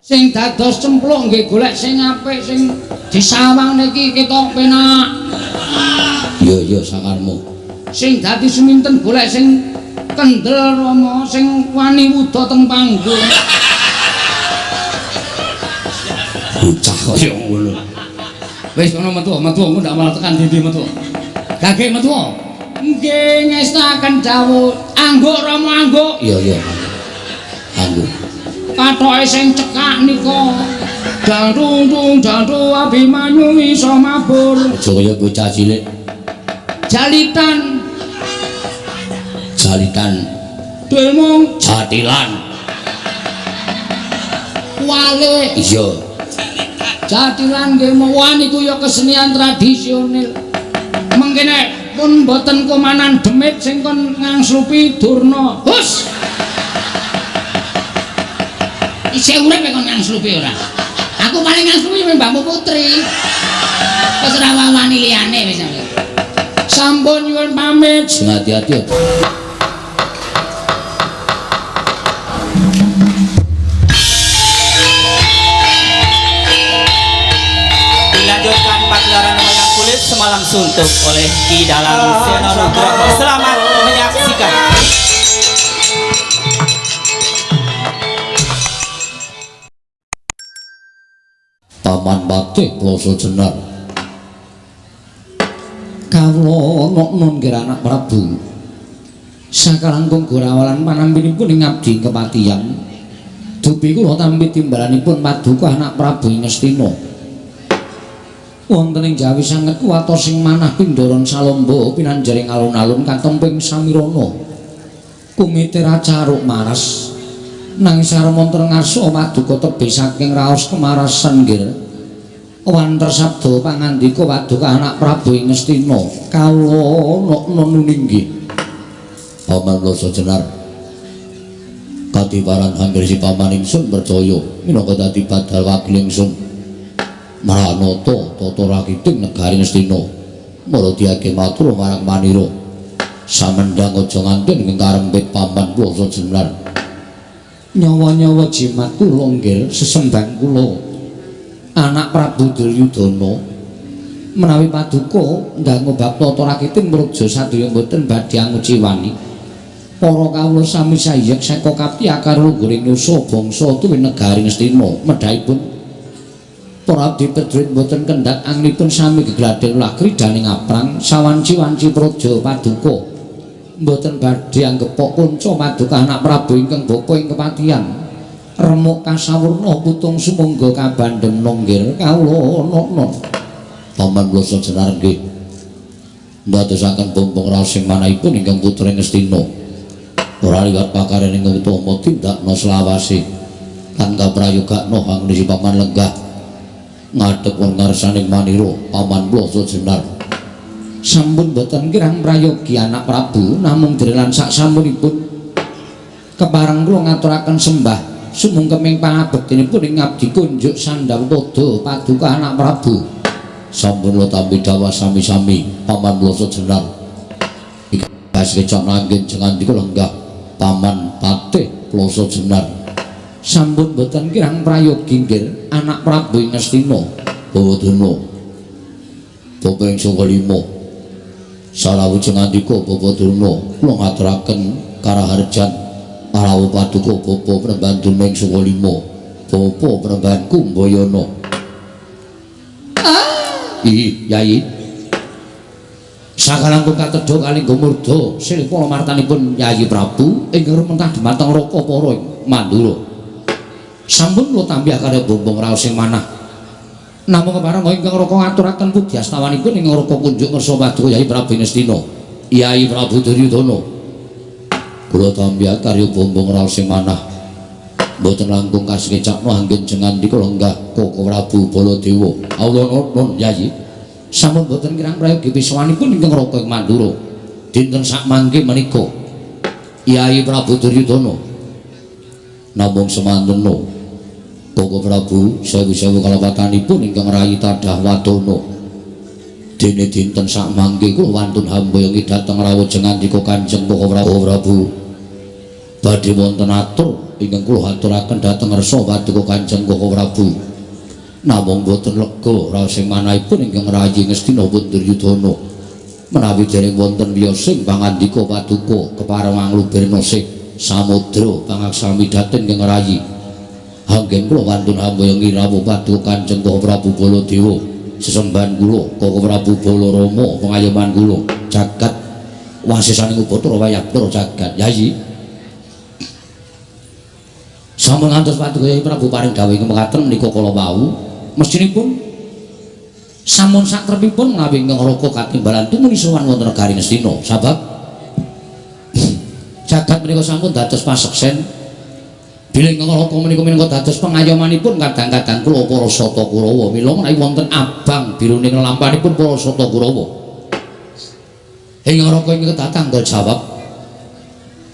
Sing dados cempluk nggih golek sing apik sing disawang niki ketok penak. Iya iya sakarmu. Sing dadi suminten golek sing kendel Rama, sing wani wuda teng panggung. Bocah kaya ngono. Wis ngono metu, metu engko ndak malah tekan dindi metu. Gage metu. Nggih ngestaken dawuh. Angguk Rama angguk. Iya iya. Angguk. Kathoke sing cekak nika. Jantung jantung Abimanyu iso mabur. Aja kaya bocah cilik. Jalitan. Jalitan. Delmung jatilan. Wale. Iya. Jatilan nggih mawon niku ya kesenian tradisional. Mengkene pun mboten komanan demit sing kon ngangslupi Durna. Hus. Isih urip kon ngangslupi ora? Aku paling ngangslupi mbakmu Putri. Wis ora wawani liyane wis. Sampun nyuwun pamit. Sing ati-ati. Dilanjutkan pagelaran wayang kulit semalam suntuk oleh Ki Dalang Seno Nugroho. Selamat menyaksikan. Paman Patih Ploso Jenar. Kawula nok-non nggih anak Prabu. Sakalangkung gorawalan panampinipun ing abdi kepatihan. Dupi kula tampi timbalanipun paduka anak Prabu ing Ngastina. Wonten ing Jawi sanget kuwatos sing manah pindharan salamba pinanjaring alun-alun katemping samirana. Kumite racaruk maras. Nanging sarmonten ngarsa paduka tebih saking raos kemarasan nggih. Wanter sabda pangandika paduka anak Prabu ing Ngastina. Kawula nok-non nggih. Paman Ploso Jenar. Katibaran anggere si paman ingsun percaya minangka dadi badal wakil ingsun. Maranata tata rakiting negari Ngastina. Mara diage matur marang manira. Samendhang aja nganti ing karempit paman Ploso Jenar. Nyawa-nyawa jimat kula nggih sesembang kula. Anak Prabu Duryudana menawi paduka ndang bab tata rakiting praja sadaya mboten badhe anguciwani. Para kawula sami sayek seka kapti akar lungguring nusa bangsa tuwin negari Ngastina. Medhahipun para abdi prajurit mboten kendhat anginipun sami gegladhen ulah kridaning aprang sawanci-wanci praja paduka mboten badhe anggepok kunca paduka anak Prabu ingkang bapa ing kepatihan. Remuk kasawurna putung sumangga kabandhem nggih kawula nok-nok. Paman Ploso Jenar nggih ndadosaken bombong raos sing manahipun ingkang putra Ngastina. Ora liwat pakaren ingkang utama tindakna selawase lan kaprayogakna hangnisi paman lenggah ngadhep ngarsaning manira Paman Ploso Jenar. Sampun boten kirang prayogi anak Prabu namung drelan sak sampunipun kepareng kula ngaturaken sembah sumungkeming pangabektinipun ing abdi kunjuk sandhawada paduka anak Prabu. Sampun kula tampi dawuh sami-sami Paman Ploso Jenar. Ikas kecak nanggen jengandika lenggah Paman Patih Ploso Jenar. Sampun boten kirang prayogi nggih anak Prabu ing Ngastina. Bawadana bapa ing sanga lima salawujeng andika Bapa Durna kula ngaturaken karaharjan arawuh paduka bapa Panembahan Durna ing sanga lima bapa Panembahan Kumbayana. Ih Yai sakalangkung katedha kalingga murda silpa martanipun Yayi Prabu ingkang rumentah dhumateng Raka para Mandura. Sampun kula tampi akarya bombong raos sing manah. Namung kepareng ingkang Raka ngaturaken pudyastawanipun ing Raka kunjuk ngersa paduka Yayi Prabu Ngastina. Yayi Prabu Duryudana kula tampi akarya bombong raos sing manah mboten langkung kasekecakna anggen jengandika lenggah Koko Prabu Baladewa. Awula nun Yayi. Sampun boten kirang prayogi pisawanipun ingkang Raka ing Mandura dinten sakmangke menika Yayi Prabu Duryudana. Namung semantena Koko Prabu sewu-sewu kalepatanipun ingkang rayi tadah wadana. Dene dinten sakmangke kula wantun hambayangi dhateng rawuh jengandika Kanjeng Koko Prabu. Badhe wonten atur ingkang kula aturaken dhateng ngersa paduka Kanjeng Koko Prabu. Namung boten lega raos ing manahipun ingkang rayi Ngastina pun Duryudana. Menawi dereng wonten wiyosing pangandika paduka kepareng anglubirna sih samudra pangaksami dhateng ingkang rayi. Anggen kula wantun hambaya ngirawuh paduka Kanjeng Koko Prabu Baladewa. Sesembahan kula Koko Prabu Balarama pengayoman kula jagat wasisaning Upacara wayah jagat. Yayi. Sampun ngantos paduka Yayi Prabu paring dawuh ing mekaten menika kala wau mestinipun sampun sakrepipun menawi ingkang raka katimbalan tumuli sowan wonten negari Ngastina sabab jagat menika sampun dados paseksen bilih ingkang raka menika minangka dados pengayomanipun kadang-kadang kula para Sata Kurawa mila menawi wonten abang biruning lelampanipun para Sata Kurawa ingkang raka ingkang tanggal jawab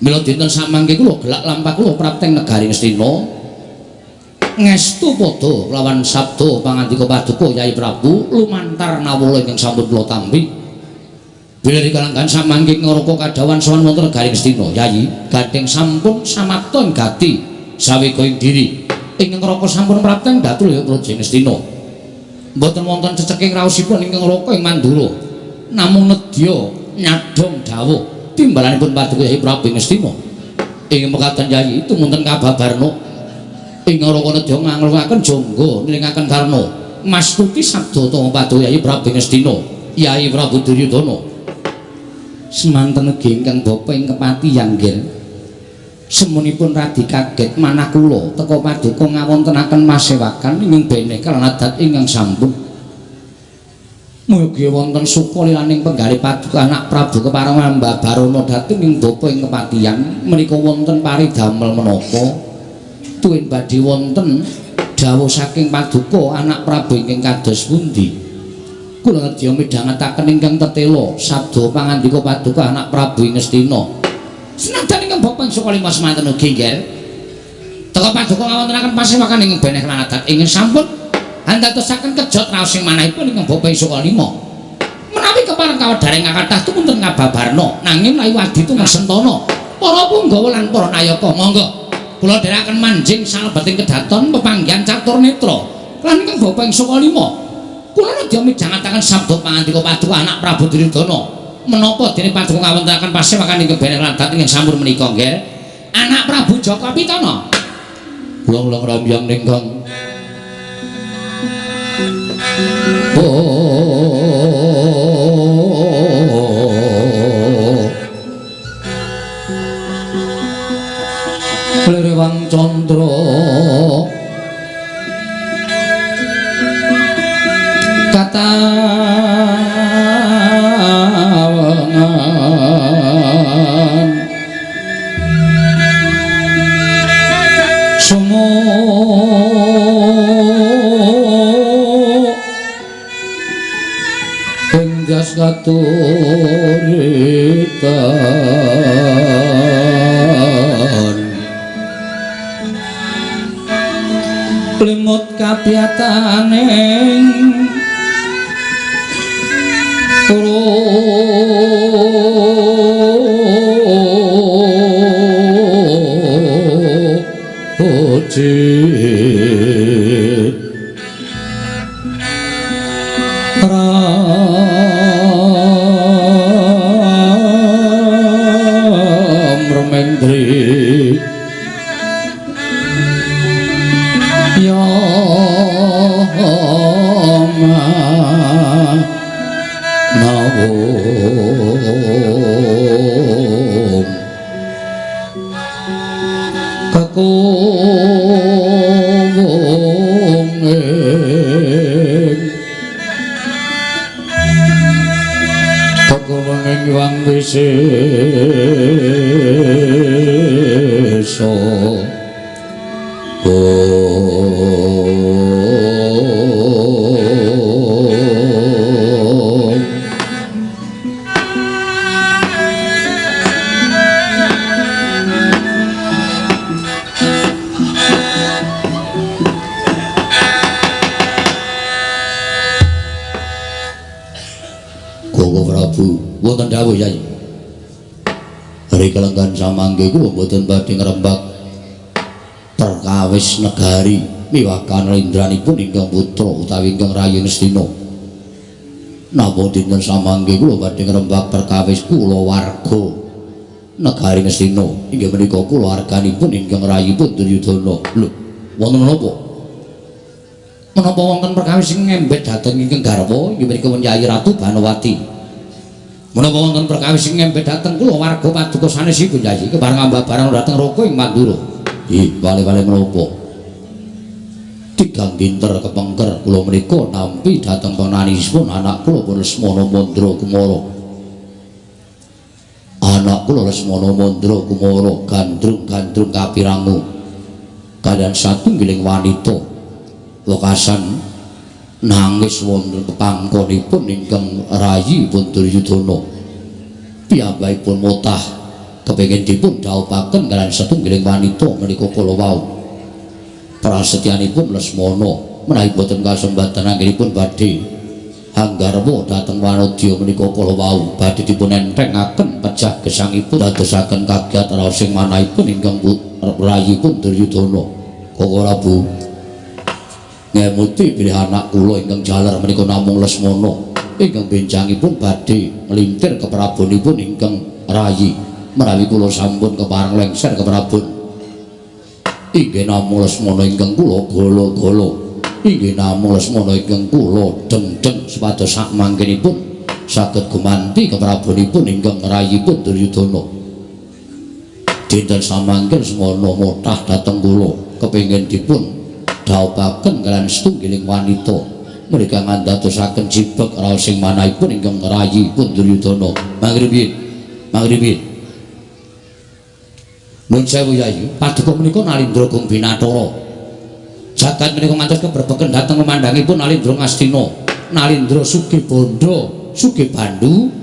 mila dinten samangke kula gelak lampah kula prapteng negari Ngastina ngestu padha lawan sabda pangandika paduka Yayi Prabu lumantar nawala ingkang sampun kula tampi. Bilih dikalanggan samangke ngraka kadhawan sowan wonten negari Ngastina Yayi gandheng sampun samapta ing gati sawega ing diri ingkang ngraka sampun prapteng datul ya praja Ngastina. Mboten wonten ceceking raosipun ingkang ngraka ing Mandura namung nedya nyadhong dawuh timbalanipun paduka Yayi Prabu Ngastina. Ing mekaten Yayi tumunten kababarna ing raka nedya nganglungaken jangga nilingaken karna mastuti sabda tama paduka Yayi Prabu Ngastina Yayi Prabu Duryudana. Semanten ugi ingkang bapa ing kepatihan nggih semunipun radi kaget manah kula teka paduka ngawontenaken masewakan ing beneh kalan adat ingkang sampun. Mugi wonten suka lilaning penggalih paduka anak Prabu kepareng Ambabarana dhateng ing bapa ing kepatihan menika wonten paridamel menapa tuwin badhe wonten dawuh saking paduka anak Prabu ingkang kados pundi. Kula nedya midhangetaken ingkang tetela sabda pangandika paduka anak Prabu ing Ngastina. Senajan ingkang bapa ing sukalima semanten ugi nggih teka paduka ngawontenaken pasewakan ing beneh lan adat ingkang sampun andadosaken kejot raos ing manahipun ingkang bapa ing sukalima. Menawi kepareng kawedaring kathah tumunten ngababarna nanging menawi wadi tumesentana para punggawa lan para nayaka monggo kula dherekaken manjing salebeting kedaton pepanggihan catur netra lan ingkang bapa ing sukalima. Kula nedya midhangetaken sabda pangandika paduka anak Prabu Duryudana menapa dene paduka ngawontenaken pasewakan ingkang beneh lan adat ingkang sampun menika nggih anak Prabu Jaka Pitana. Kula ngrambyang ningkang Lirewang Candra katawengan sumo ing jas katuritan limut kapiyataning Rojit Ram Remendri Ya Nawum Kekuwung ing Kekuwung ing wang wisesa Koko Prabu wonten dawuh Yai. Beri kelenggan samangke kula mboten badhe ngrembak perkawis negari miwah kanalindranipun ingkang putra utawi ingkang rayi Ngastina. Napa dinten samangke kula badhe ngrembak perkawis kulawarga negari Ngastina inggih menika kulawarganipun ingkang rayipun Duryudana. Lho, wonten menapa? Menapa wonten perkawis sing ngembet dhateng ingkang garwa inggih menika Yayi Ratu Banowati. Menapa wonten perkawis sing ngembet dhateng kulawarga paduka sanesipun Yayi kepareng ambabaran dhateng Raka ing Mandura. Ih, wale-wale menapa? Tigang dinter kepengker kula menika nampi dhateng penanisipun anak kula pun Lesmana Mandra Kumara. Anak kula Lesmana Mandra Kumara gandrung-gandrung kapirangu kaliyan satunggiling wanita wekasan nangis wonten pepangkonipun ingkang rayi pun Duryudana. Piyambakipun motah kepengin dipun dhawuhaken kaliyan satunggiling wanita menika kala wau. Prasetyanipun Lesmana menawi boten kasembatan anggenipun badhe anggarwa dhateng wanodya menika kala wau badhe dipun enthengaken pejah gesangipun dadosaken kagiat raos sing manahipun ingkang rayipun Duryudana. Koko Prabu ngemuti bilih anak kula ingkang jaler menika namung Lesmana ingkang benjangipun badhe nglintir keprabonipun ingkang rayi menawi kula sampun kepareng lengser keprabon inggih namung Lesmana ingkang kula gala-gala inggih namung Lesmana ingkang kula deng-deng supados sakmangkenipun saged gumanti keprabonipun ingkang rayipun Duryudana. Dinten samangke Lesmana motah dhateng kula kepengin dipun dhawuhaken kaliyan setunggiling wanita menika ngandadosaken jibeg raos sing manahipun ingkang rayipun Duryudana. Mangripiye? Mangripiye? Nun sewu Yayi, paduka menika Nalindra Gung Binathara. Jagat menika ngantos kebrebegen dhateng memandangipun Nalindra Ngastina, Nalindra Sugih Bandha, Sugih Bandu.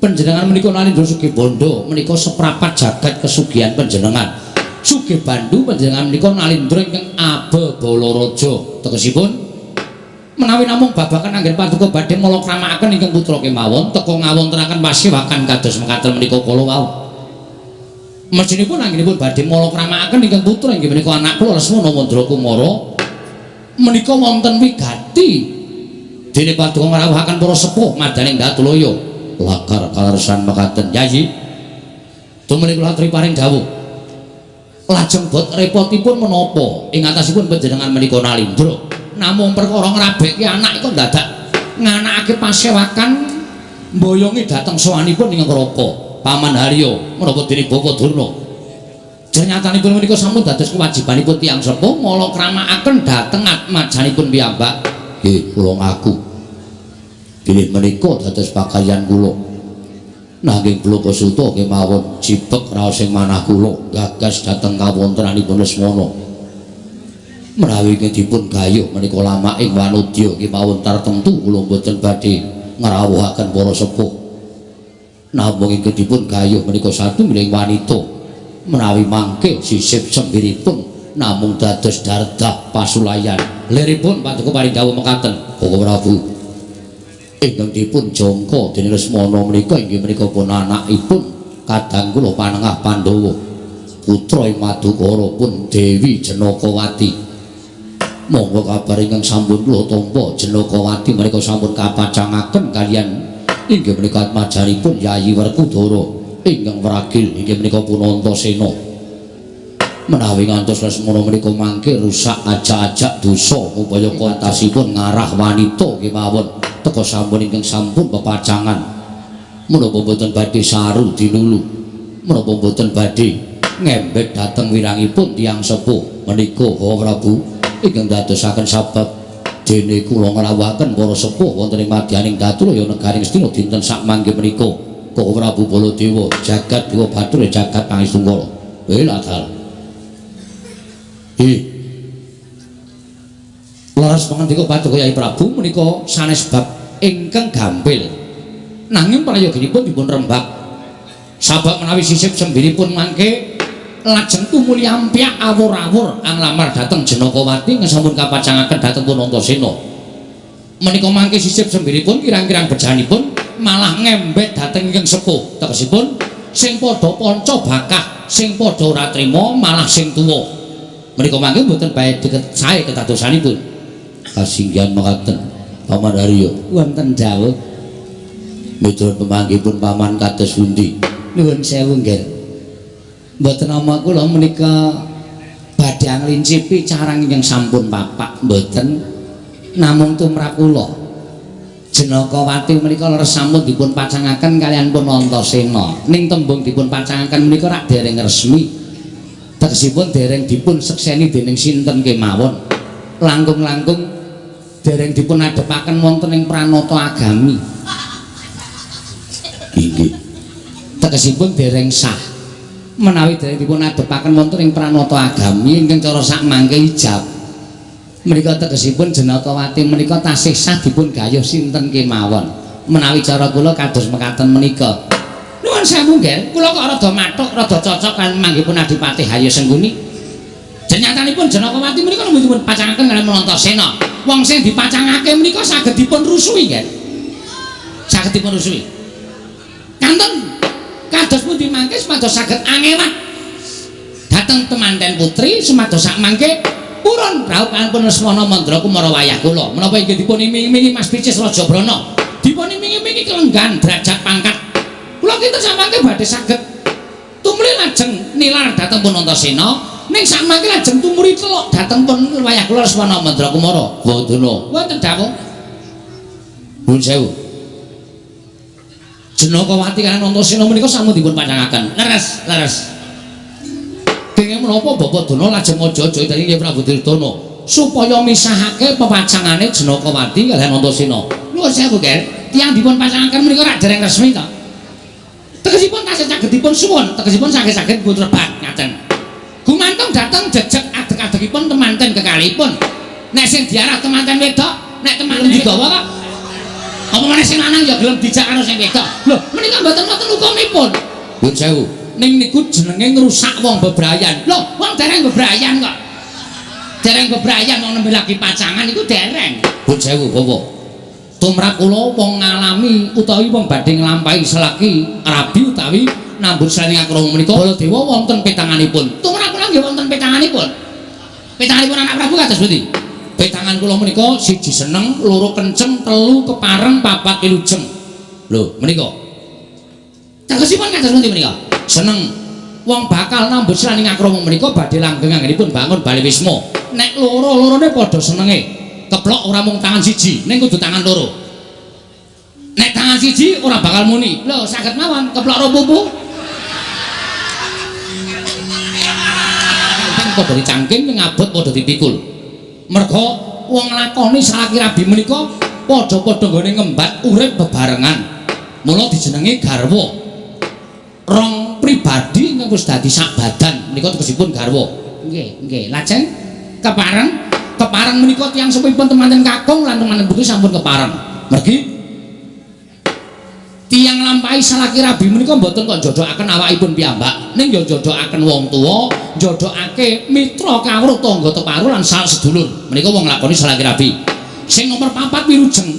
Panjenengan menika Nalindra Sugih Bandha menika seprapat jagat kesugihan panjenengan. Sugih Bandu panjenengan menika Nalindra ingkang Abebalaraja. Tegesipun menawi namung babagan anggen paduka badhe malakramakaken ingkang putra kemawon teka ngawontenaken pasewakan kados mekaten menika kala wau. Mestinipun anggenipun badhe malakramakaken ingkang putra inggih menika anak kula Lesmana Mandra Kumara menika wonten wigati dene paduka ngrawuhaken para sepuh madaning Datulaya. Lakar kaleresan mekaten Yayi. Tumrih kula aturi paring dawuh. Lajeng bot repotipun menapa ing atasipun panjenengan menika Nalindra namung perkara ngrabekke anak iku dadak nganakake pasewakan mboyongi dhateng sowanipun ingkang Raka Paman Harya menapa dene Bapak Durna. Jernyatanipun menika sampun dados kewajibanipun tiyang sepuh malakramakaken dhateng atmajanipun piyambak. Nggih, kula ngaku. Bilih menika dados pakayan kula. Nanging Blakasuta kemawon jibeg raos ing manah kula gagas dhateng kawontenanipun Lesmana. Menawi dipun gayuh menika lamak ing wanodya kemawon tartemtu kula mboten badhe ngrawuhaken para sepuh. Namung ingkang dipun gayuh menika satunggiling wanita menawi mangke sisip sembiripun namung dados dardah pasulayan. Liripun paduka paring dawuh mekaten, Bapak Prabu. Ingkang dipun jangka dening Lesmana menika inggih menika pun anakipun kadang kula panengah Pandhawa putra ing Madukara pun Dewi Janakawati. Monggo kabar ingkang sampun kula tampa Janakawati menika sampun kapacangaken kaliyan inggih menika atmajanipun Yayi Werkudara ingkang wragil inggih menika pun Antasena. Menawi ngantos Lesmana menika mangke rusak ajak-ajak dosa upaya kuatasipun ngarah wanita kemawon teka sampun ingkang sampun pepacangan. Menapa mboten badhe saru dinulu, menapa mboten badhe ngembet dhateng wirangipun tiyang sepuh menika Bapak Prabu ingkang dadosaken sabab dene kula ngrawuhaken para sepuh wonten ing madyaning Datulaya negaring Ngastina dinten sakmangke menika. Koko Prabu Baladewa jagat dewa bathara jagat pangestungkala. Weladal. Hi. Leres pangandika paduka Yai Prabu menika sanes bab ingkang gampil. Nanging prayoginipun dipun rembak. Sabab menawi sisip sembiripun mangke lajeng tumuli ampyak awur-awur anglamar dhateng Janakawati ingkang sampun kapacangaken dhateng pun Antasena. Menika mangke sisip sembiripun kirang-kirang bejanipun malah ngembet dhateng ingkang sepuh. Tegesipun Sing padha panca bakah, sing padha ora trima malah sing tuwa. Menika mangke mboten bae deket sae ketadosanipun. Kasinggihan mekaten Paman Haryo. Wonten dawuh. Miturut pemanggihipun paman kados pundi? Nuwun sewu nggih. Mboten ama kula menika badhe nglincipi carang ingkang sampun papak mboten namung tumrap kula. Janakawati menika leres sampun dipun pacangaken kaliyan pun Antasena. Ning tembung dipun pacangaken menika rak dereng resmi. Tegesipun dereng dipun sekseni dening sinten kemawon. Langkung-langkung dereng dipun adepaken wonten ing pranata agami. Inggih. Tegesipun dereng sah. Menawi dereng dipun adepaken wonten ing pranata agami ingkang cara sak mangke ijab. Menika tegesipun Janakawati menika tasih sah dipun gayuh sinten kemawon. Menawi cara kula kados mekaten menika. Nuwun sewu nggih, kula kok rada mathuk, rada cocok kan manggihipun Adipati Hayu Sengkuni. Jenyatanipun Janakawati menika nembe dipun pacangaken kaliyan Antasena. Wong sing dipacangake menika saged dipun rusuhi nggih. Saged dipun rusuhi. Kantun kados pundi mangke supados saged angewat dhateng temanten putri supados sak mangke purun raup pun Lesmana Mandra Kumara wayah kula. Menapa inggih dipun iming-imingi Mas Picis Raja Brana. Dipun iming-imingi kelenggan derajat pangkat. Kula kinten sak mangke badhe saged tumuli lajeng nilar dhateng pun Antasena ning sak mangke lajeng tumuli teluk dhateng pun wayah kula Lesmana Mandra Kumara. Bawadana. Wonten dawuh. Nuwun sewu. Janakawati kaliyan Antasena menika sampun dipun pacangaken. Leres, leres. Kenging menapa Bapak Dana lajeng aja-aja dhateng Kyai Prabu Duryudana supaya misahake pepacangane Janakawati kaliyan Antasena. Nuwun sewu, Ger. Tiyang dipun pacangaken menika rak dereng resmi to. Tegesipun tasih saged dipun suwun, tegesipun saged-saged dipun rebat ngaten. Gumantung dhateng jejeg adeg-adegipun temanten kekalihipun. Nek sing diarah temanten wedok, nek temanten digawa kok apa meneh sing lanang ya gelem dijak karo sing wedok. Lho, menika mboten wonten hukumipun. Nuwun sewu. Ning niku jenenge ngrusak wong bebrayan. Lho, wong dereng bebrayan kok. Dereng bebrayan wong nembe lagi pacangan niku dereng. Nuwun sewu, Bapak. Tumrap kula wong ngalami utawi wong badhe nglampahi selaki rabi utawi nambut selaning akrama menika Baladewa wonten petanganipun. Tumrap kula nggih wonten petanganipun. Petanganipun anak Prabu kados pundi? Petangan kula menika siji seneng, loro kenceng, telu kepareng, papat wilujeng. Lho, menika. Tegesipun kados pundi menika? Seneng. Wong bakal nambut selaning akrama menika badhe langgeng anggenipun bangun bali wisma. Nek loro-lorone padha senenge, keplok ora mung tangan siji, ning kudu tangan loro. Nek tangan siji ora bakal muni. Lho, saged mawon keplok ro pupu. Padha dicangking ngabot padha dipikul. Merga wong nglakoni salaki rabi menika padha-padha nggone ngembat urip bebarengan. Mula dijenengi garwa. Rong pribadi ingkang wis dadi sak badan menika tegesipun garwa. Nggih, nggih. Lajeng kepareng, kepareng menika tiyang sepuhipun temanten kakung lan temanten putri sampun kepareng. Mergi tiyang lampahi salaki rabi menika mboten kok njodokaken awakipun piyambak, ning ya njodokaken wong tuwa, njodokake mitra kawruh tangga teparo lan sak sedulur. Menika wong nglakoni salaki rabi. Sing nomor 4 wilujeng,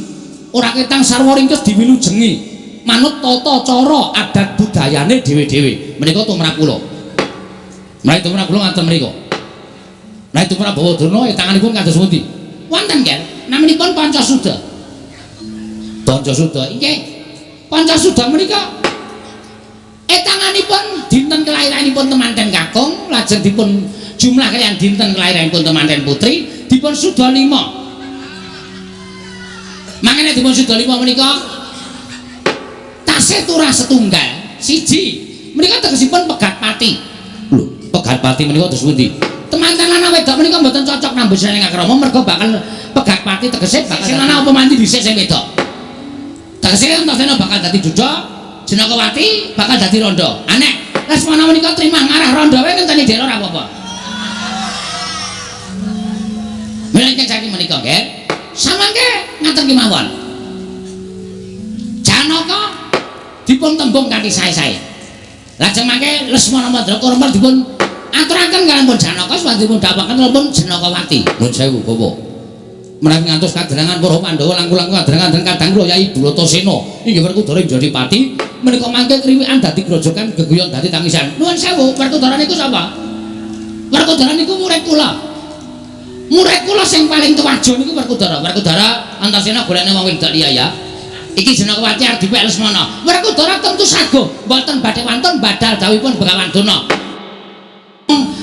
ora ketang sarwa ringkes diwilujengi manut tata cara adat budayane dhewe-dhewe. Menika tumrap kula. Menawi tumrap kula ngaten menika. Menawi tumrap Bawadana tanganipun kados pundi? Wonten, Ger. Naminipun Pancasuda. Pancasuda inggih. Pancasuda menika etanganipun dinten kelahiranipun temanten kakung lajeng dipun jumlah kaliyan dinten kelahiranipun temanten putri dipun suda 5. Mangkane dipun suda 5 menika tasih turah setunggal siji menika tegesipun pegat pati. Lho, pegat pati menika terus pundi? Temanten lanang wedok menika mboten cocok nambus ning akrama merga bakal pegat pati tegese bakal sing lanang apa mandi dhisik sing wedok. Tegese Antasena bakal dadi duda, Janakawati bakal dadi rondo. Aneh, Lesmana menika trima ngarah rondo wae ngenteni dera ora apa-apa. Menika saiki menika nggih. Samangke ngaten kemawon. Janaka dipun tembung kanthi sae-sae. Lajeng mangke Lesmana Mandra Kurma dipun aturaken kaliyan pun Janaka supados dipun dhapaken pun Janakawati. Nuwun sewu, Bapak. Menawi ngantos kadherangan para Pandhawa langkung-langkung kadherangan kadang kula Yai Bratasena inggih Werkudara Jodipati Menika mangke kriwikan dadi grojogan geguyon dadi tangisan. Nuwun sewu, Werkudara niku sapa? Werkudara niku murid kula. Murid kula sing paling tuwaja niku Werkudara. Werkudara Antasena golekne wong wedok liya ya. Iki Janakawati arep dipek Lesmana. Werkudara tentu saguh mboten badhe wantun badal dawuhipun Begawan Durna.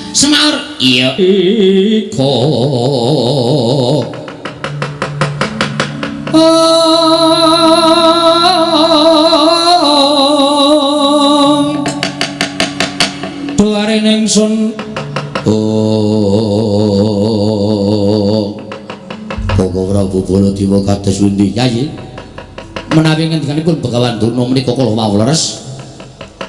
Semaur iya iko. Doare ningsun Koko Prabu Baladewa kados pundi Yayi? Menawi ngendikanipun Begawan Durna menika kala wau leres.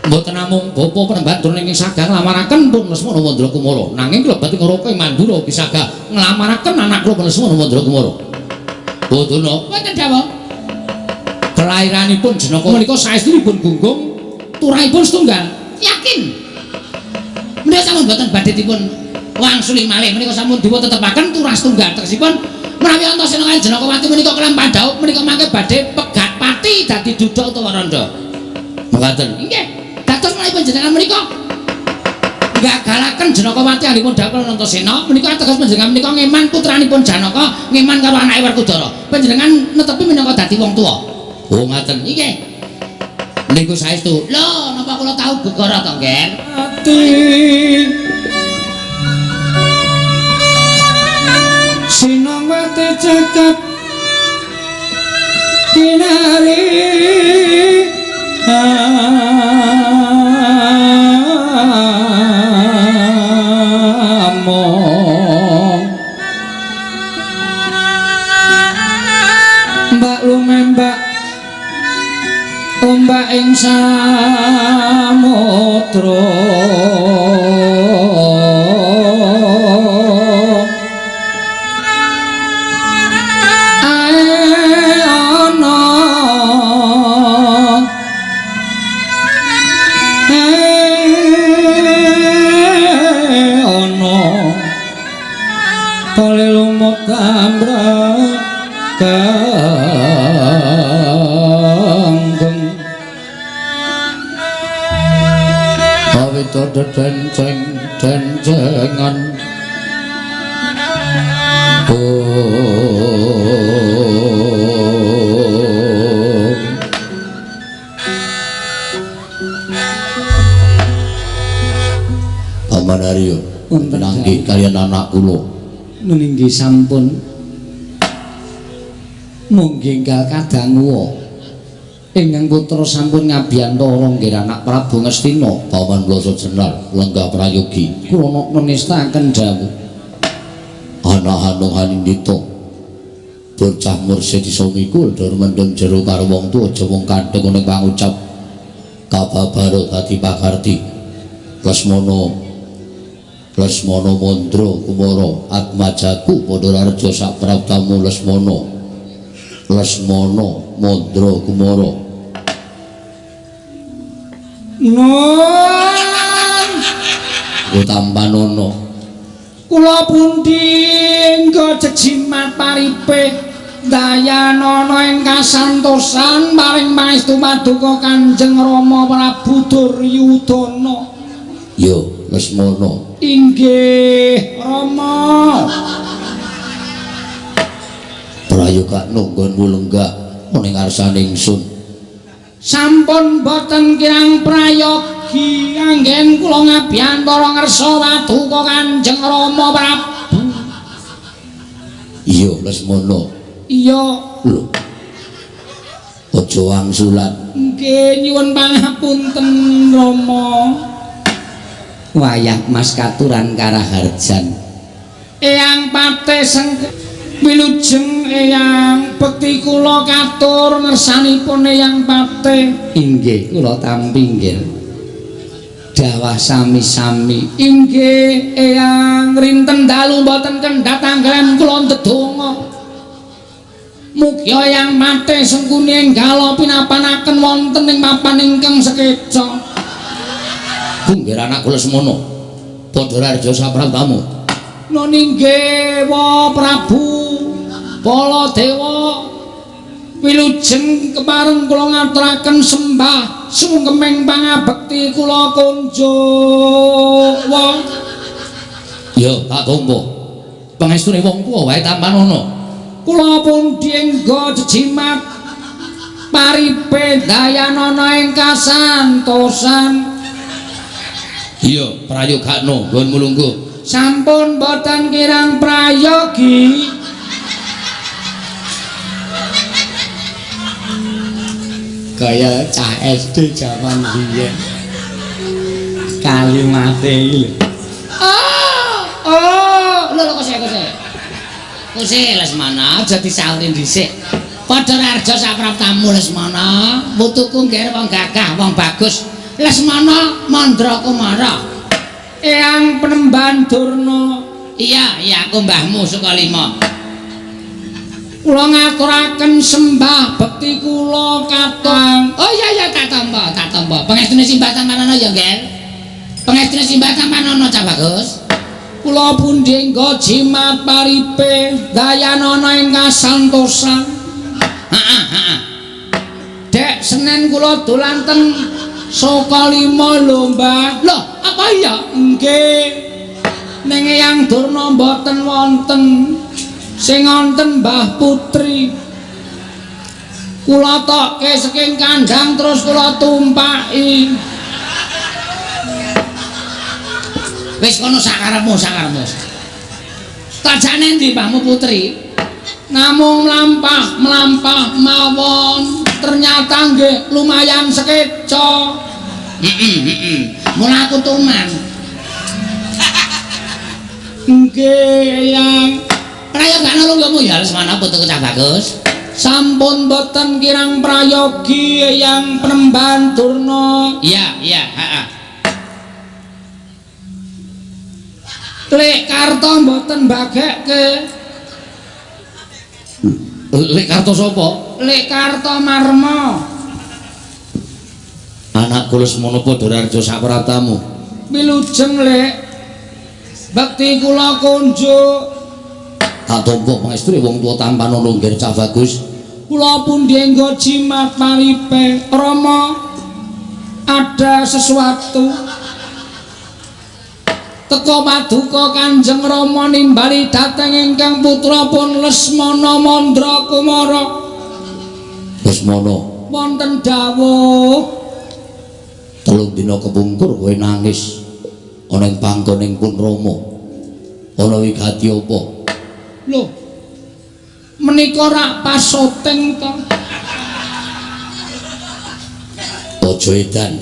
Mboten namung bapa Panembahan Durna ingkang sagah nglamaraken pun Lesmana Mandra Kumara, nanging klebet ing Raka Mandura ugi sagah nglamaraken anak kula Lesmana Mandra Kumara. Oh Durna, wonten dawuh. Kelahiranipun Janaka menika saestunipun gunggung turahipun setunggal. Yakin. Menika sampun mboten badhe dipun wangsuli malih, menika sampun dipun tetepaken turah setunggal. Tegesipun menawi Antasena kaliyan Janakawati menika kelampan dhaup menika mangke badhe pegat pati dadi duda utawa randha. Mekaten. Nggih. Dados menawi panjenengan menika gagalaken Janakawati alipun dhaup kaliyan Antasena menika ateges panjenengan menika ngeman putranipun Janaka, ngeman karo anake Werkudara. Panjenengan netepi minangka dadi wong tuwa. Oh ngaten. Nggih. Niku saestu. Lho, napa kula tau gegara to, Ngger? Ati sinongwati cekap kinari among mbak lumembak ombak ing samudra denceng dencengan Paman Aryo pinanggih kaliyan anak kula nggih sampun munggi enggal kadangu ingkang putra sampun ngabiyantara nggih anak Prabu Ngastina. Paman Blasa Jenar lenggah prayogi kula nestaken dawuh anak Hanung Hanindita bocah mursid iso mikul dur mendem jero karo wong tuwa aja wong kantheng ning pangucap kababaro dadi pakarti. Lesmana Lesmana Mandra Kumara Atmajaku padha rareja sak praptamu Lesmana Lesmana Mandra Kumara. Nun Utampanana kula pundi engga jejimat paripe dayanana ing kasantosan paring pangestu paduka Kanjeng Rama Prabu Duryudana. Yo Lesmana. Inggih Rama. Prayoga nunggonmu lenggah ning ngarsane ingsun. Sampun boten kirang prayogi anggen kula ngabiyantara ngersa paduka Kanjeng Rama Prabu. Iya Lesmana. Iya. Lho. Aja wangsulan. Nggih nyuwun pangapunten Rama. Wayah Mas katuran karaharjan. Eyang Patih wilujeng eyang bekti kula katur ngersanipun Eyang Patih. Inggih kula tampi nggih. Dawah sami-sami. Inggih eyang rinten dalu mboten kendhat anggen kula ndedonga. Mugi Eyang Patih Sengkuni enggal pinapanaken wonten ing papan ingkang sekeca. Kunggir anak kula semono. Padha rareja sapraptamu. Nun inggih wa Prabu Baladewa. Wilujeng kepareng kula ngaturaken sembah sungkeming pangabekti kula kunjuk wong. Ya, tak tampa. Pangestune wong tuwa wae tampanono. Kula pundi engga jejimat paripe dayanana ing kasantosan. Iya, prayogakno nggonmu lungguh. Sampun boten kirang prayogi. Kaya cah SD jaman biyen. Kalimate iki lho. Oh, oh, lho lho kose kose. Kose Lesmana aja disauri dhisik. Padha Raharja sapraptamu Lesmana, putuku ngger wong gagah, wong bagus. Lesmana Mandra Kumara. Eyang Penemban Durna. Iya, iya aku mbahmu Sukalima. Kula ngaturaken sembah bekti kula katang. Oh iya iya tak tampa, tak tampa. Pangestune simbah tampanana ya, Ngger. Pangestune simbah tampanana Cah Bagus. Kula pundi engga jimat paripe dayanana ing kasantosan. Heeh, heeh. Dek Senen kula dolan teng Sukalima lho, Mbah. Lho, apa iya? Nggih. Ning Eyang Durna mboten wonten. Sing wonten Mbah Putri. Kula tokke saking kandhang terus kula tumpaki. Wis kono sakarepmu, sakarepmu. Tajane endi Mbahmu Putri? Namung mlampah-mlampah mawon. Ternyata nggih lumayan sekeca. Heeh, heeh. Mula aku tuman. Nggih, Eyang. Prayogane lungguhmu ya Lesmana putuku Cah Bagus. Sampun boten kirang prayogi Eyang Penemban Durna. Iya, iya, heeh. Lek Karto mboten bagekke. Lek Karto sapa? Lek Karto Marma. Anakku Lesmana padha Raharja sapraptamu. Wilujeng Lek. Bekti kula kunjuk. Tak tampa pangestune wong tuwa tampanana ngger Cah Bagus. Kula pundi engga jimat paripe. Rama, ada sesuatu. Teka paduka Kanjeng Rama nimbali dhateng ingkang putra pun Lesmana Mandra Kumara. Lesmana, wonten dawuh. 3 dina kepungkur kowe nangis ana ing panggoning pun Rama. Ana wigati apa? Lho, menika rak pas syuting to. Aja edan.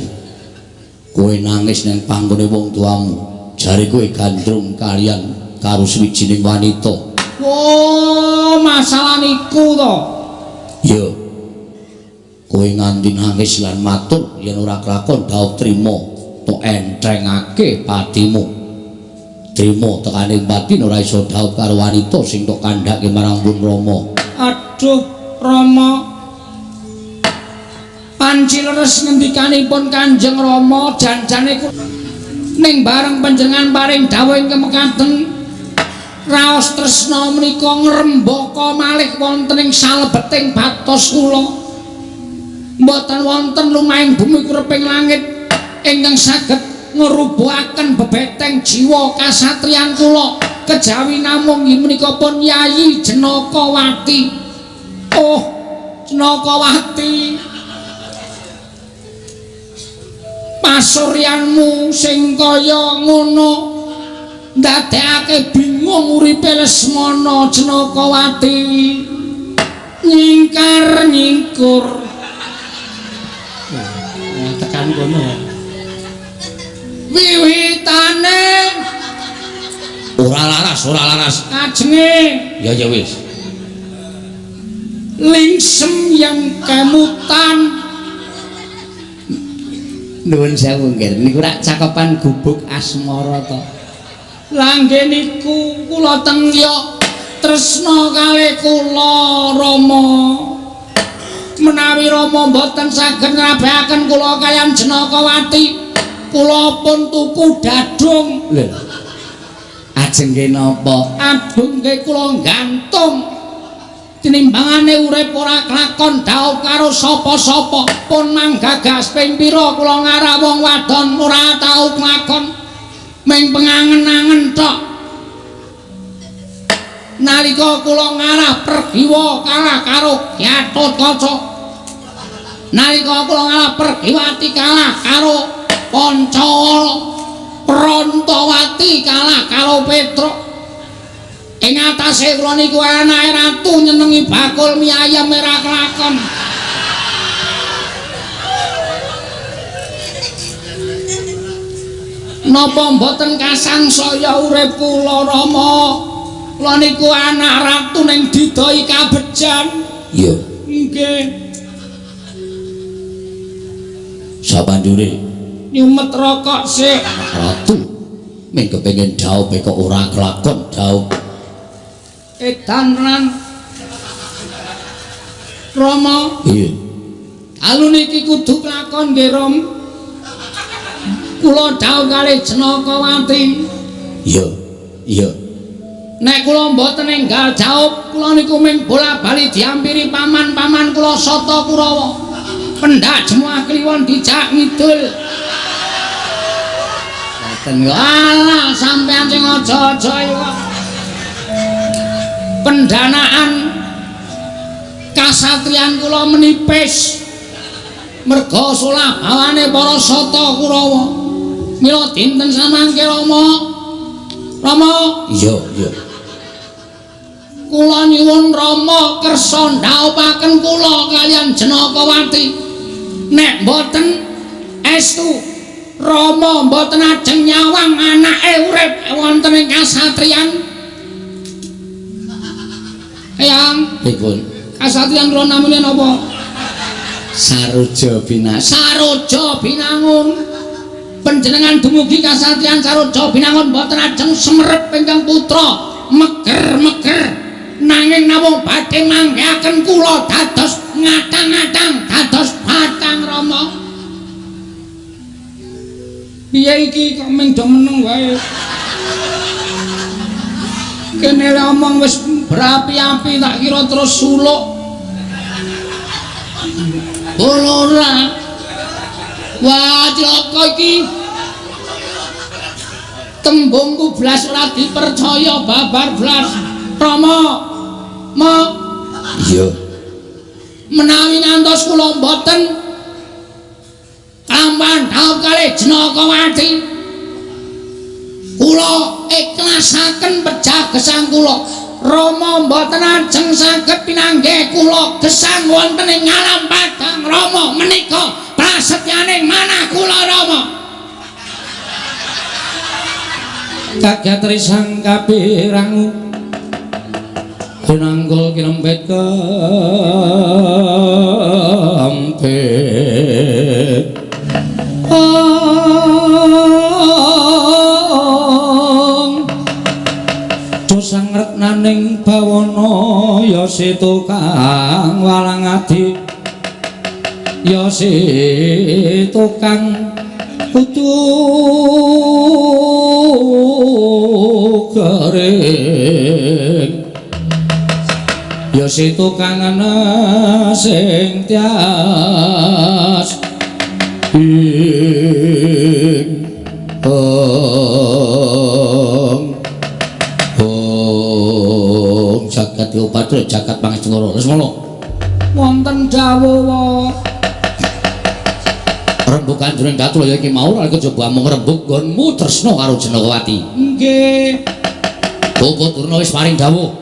Kowe nangis ning panggone wong tuamu. Jare kowe gandrung kalian karo swijining wanita. Oh, masalah niku to. Ya. Kowe nganti nangis lan matur yen ora kelakon dhaup trima tok entrengake patimu. Trima tekane batin ora iso dhaup karo wanita sing tok kandhake marang pun Rama. Aduh, Rama. Panci leres ngendikanipun Kanjeng Rama janjane ning bareng panjenengan paring dawuh ingkang mekaten raos tresna menika ngrembaka malih wonten ing salebeting batos kula. Mboten wonten lumahing bumi kureping langit ingkang saged ngrubuhaken bebeteng jiwa kasatriyan kula kejawi namung inggih menika pun Yayi Jenakawati. Oh, Jenakawati, pasuryanmu sing kaya ngono ndadekake bingung uripe Lesmana Jenakawati. Nyingkar nyingkur. Tekan kono. Wiwitane ora laras, ora laras. Kajenge. Ya ya wis. Lingsem yang kemutan. Nuwun sewu nggih, niku rak cakepan gubuk asmara to. Lah nggih niku kula tengya tresna kalih kula Rama. Menawi Rama mboten saged ngrabehaken kula kaliyan Jenakawati, kula pun tuku dadung. Lho. Ajeng nggih napa? Adung nggih kula gantung. Tinimbangane urip ora kelakon dhaup karo sapa-sapa. Pun manggagas ping pira kula ngarah wong wadon ora tau kelakon. Ming pengangen-angen tok. Nalika kula ngarah Pergiwa kalah karo Gatotkaca. Nalika kula ngarah Pergiwati kalah karo Pancawala. Prantawati kalah karo Petruk. Ing atase kula niku anake ratu nyenengi bakul mie ayam ora kelakon. Napa mboten kasangsaya urip kula Rama? Kula niku anak ratu ning didoi kabejan. Iya. Nggih. Sabanjure nyumet rokok sik. Ratu ming kepengin dhaup kok ora kelakon dhaup. Edan tenan. Rama. Iya. Dalu niki kudu kelakon nggih, Ram. Kula dhaup kalih Janakawati. Iya. Iya. Nek kula mboten enggal dhaup, kula niku ming bola-bali diampiri paman-paman kula Sata Kurawa. Pendak Jemuah Kliwon dijak ngidul. Mboten kok. Alah, sampean sing aja-aja iki kok. Pendanaan kasatriyan kula menipis merga solah bawane para Sata Kurawa. Mila dinten samangke Rama. Rama. Iya, iya. Kula nyuwun Rama kersa ndhaupaken kula kaliyan Janakawati. Nek mboten estu Rama mboten ajeng nyawang anake urip wonten ing kasatriyan. Eyang, pripun? Kasatriyan kula namine napa? Saroja Binangun. Saroja Binangun. Panjenengan dumugi kasatriyan Saroja Binangun mboten ajeng semerep ingkang putra meger-meger nanging namung badhe manggihaken kula dados ngatang-ngatang dados batang Rama. Piye iki kok ming do meneng wae? Kene le omong wis berapi-api tak kira terus suluk. Ora. Wah, cilaka iki. Tembungku blas ora dipercaya babar blas. Rama. Ma. Iya. Menawi ngantos kula mboten kalampahan dhaup kalih Janakawati. Kula ikhlasaken pejah gesang kula. Rama mboten ajeng saged pinanggih kula gesang wonten ing alam padang. Rama menika prasetyaning manah kula Rama. Kaget risang kapirangu kinanggul kinempet kempit. Sang reknaning bawana ya si tukang walang adi ya si tukang kudu kering ya si tukang ana sing tias ing jagat Dewa jagat Pangestu Lesmana. Wonten dawuh rembug kanjuring Datul ya iki mau nalika coba amung rembug nggonmu tresna karo Janakawati. Nggih. Bapak Durna wis paring dawuh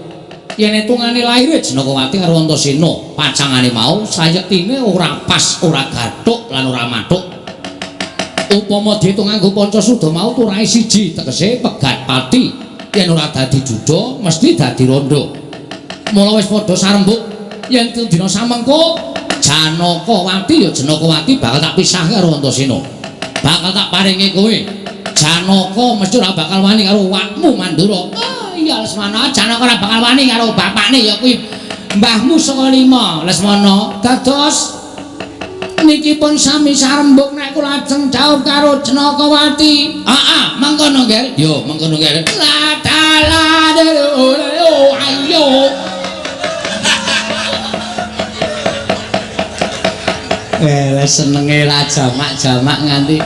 yen etungane laire Janakawati karo Antasena pacangane mau sayektine ora pas, ora gathuk lan ora mathuk. Upama diitung nganggo Pancasuda mau turahe siji tegese pegat pati. Yen ora dadi juda mesti dadi rondo. Mula wis padha sarembug yen dina samengko Janakawati ya Janakawati bakal tak pisah karo Antasena. Bakal tak paringi kowe. Janaka mesti ora bakal wani karo wakmu Mandura. Oh iya Lesmana, Janaka ora bakal wani karo bapakne ya kuwi mbahmu saka lima Lesmana. Dados niki pun sami sarembug nek kula ajeng dhaup karo Janakawati. Heeh, mengkono nggih. Yo, mengkono nggih. La ta la ayo. Senenge ra jamak-jamak nganti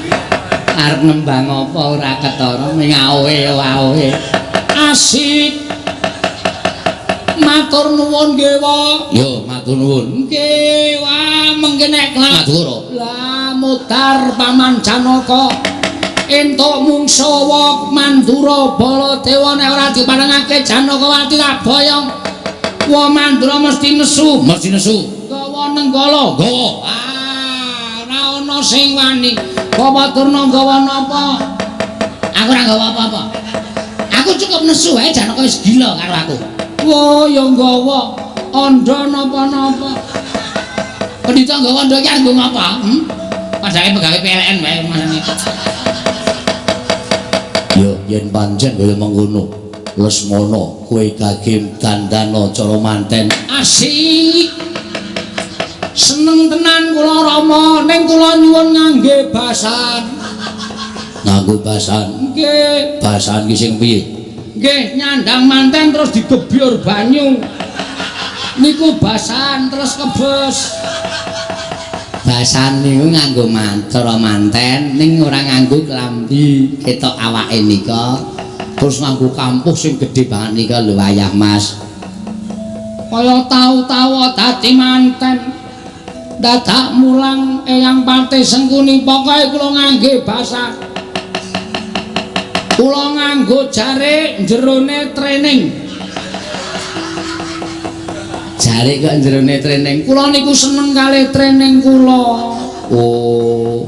arep nembang apa ora ketara ming awe-awe. Asik. Matur nuwun nggih, Wa. Yo, matur nuwun. Nggih, wah mengke nek Madura. Lah mudhar Paman Janaka. Entuk mungsa wa Mandura Baladewa nek ora diparengake Janakawati tak boyong. Wa Mandura mesti nesu, mesti nesu. Gawa Nenggala, gawa. Ah, ora ana sing wani. Bapak Durna gawa napa? Aku ora gawa apa-apa. Aku cukup nesu wae Janaka wis gila karo aku. Wah, ya nggawa andha napa-napa. Pendhita nggawa andha iki nggo ngapa? Padahal pegawe PLN wae masane. Yo yen pancen kaya mengkono, Lesmana kowe kagem dandana cara manten. Asik. Seneng tenan kula Rama, ning kula nyuwun ngangge basan. Nganggo basan? Nggih. Basan ki sing piye? Nggih, nyandang manten terus digebyur banyu. Niku basan terus kebes. Basan niku nganggo cara manten ning ora nganggo klambi, ketok awake nika. Terus nganggo kampuh sing gedhe banget nika lho wayah Mas. Kaya tau-tau dadi manten. Dadak mulang Eyang Patih Sengkuni pokoke kula ngangge basan. Kula nganggo jarik jerone training. Jarik kok jerone training? Kula niku seneng kalih training kula. Oh.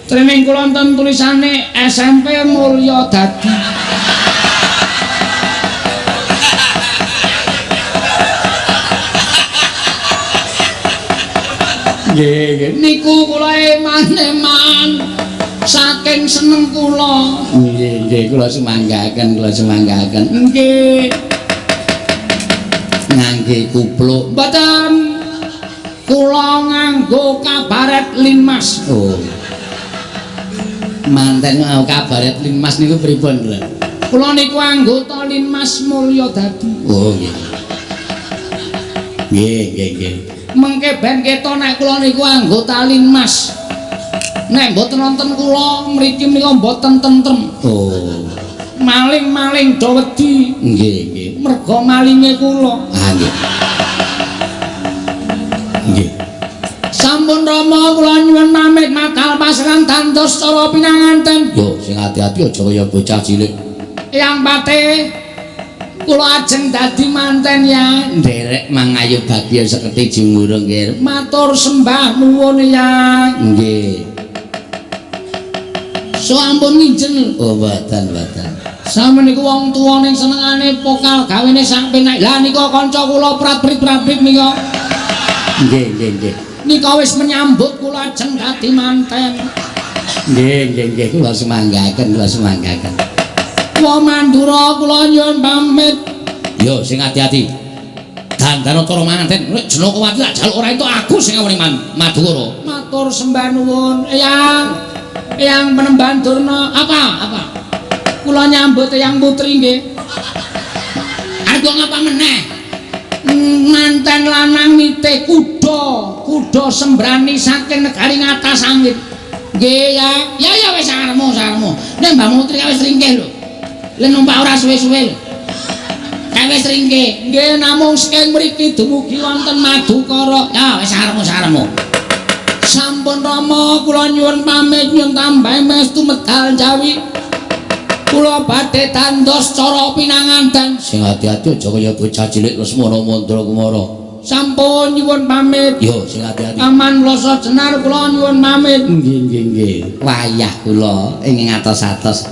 Training kula wonten tulisane SMP Mulya Dadi. Nggih, nggih. Niku kula eman-eman saking seneng kula. Nggih, nggih, kula sumanggaken, kula sumanggaken. Nggih. Ngangge kupluk. Mboten. Kula nganggo kabaret Linmas. Oh. Manten nganggo kabaret Linmas niku pripun lho? Kula niku anggota Linmas Mulya Dadi. Oh, nggih. Nggih, nggih, nggih. Mengke ben ketok nek kula niku anggota Linmas. Nek mboten wonten kula mriki menika mboten tentrem. Oh. Maling-maling do wedi. Nggih, nggih. Mergo malinge kula. Ah, nggih. Nggih. Sampun Rama kula nyuwun pamit madal pasran dandos cara pinanganten. Yo, sing ati-ati aja kaya bocah cilik. Eyang Patih, kula ajeng dadi manten ya. Nderek mangayu bagya seketi jumurung nggih. Matur sembah nuwun ya. Nggih. So ampun nginjen. Oh, mboten, mboten. Sampeyan niku wong tuwa ning senengane pokal gawene sak penak. Lah nika kanca kula prat-prit-prat-prit nika. Nggih, nggih, nggih. Nika wis menyambut kula ajeng dadi manten. Nggih, nggih, nggih, kula sumanggaken, kula sumanggaken. Wa Mandura kula nyuwun pamit. Yo sing ati-ati. Dandana cara manten, nek Janakawati tak jaluk ora entuk aku sing ngawani Madura. Matur sembah nuwun, Eyang. Eyang Penemban Durna. Apa? Apa? Kula nyambut Eyang Putri nggih. Arep ngapa meneh? Manten lanang nitih kuda, kuda sembrani saking negari ngatas angin. Nggih ya. Ya ya wis saremu, saremu. Nek Mbah Putri wis ringkih lho. Lha numpak ora suwe-suwe lho. Kae wis ringkih. Nggih namung saking mriki dumugi wonten Madukara. Ya wis saremu, saremu. Sampun Rama kula nyuwun pamit nyuwun tambahi mestu medal jawi. Kula badhe dandos cara pinanganten. Sing ati-ati aja kaya bocah cilik Lesmana Mandra Kumara. Sampun nyuwun pamit. Yo sing ati-ati. Paman Loso Jenar kula nyuwun pamit. Nggih, nggih, nggih. Wayah kula ing ngatos-atos.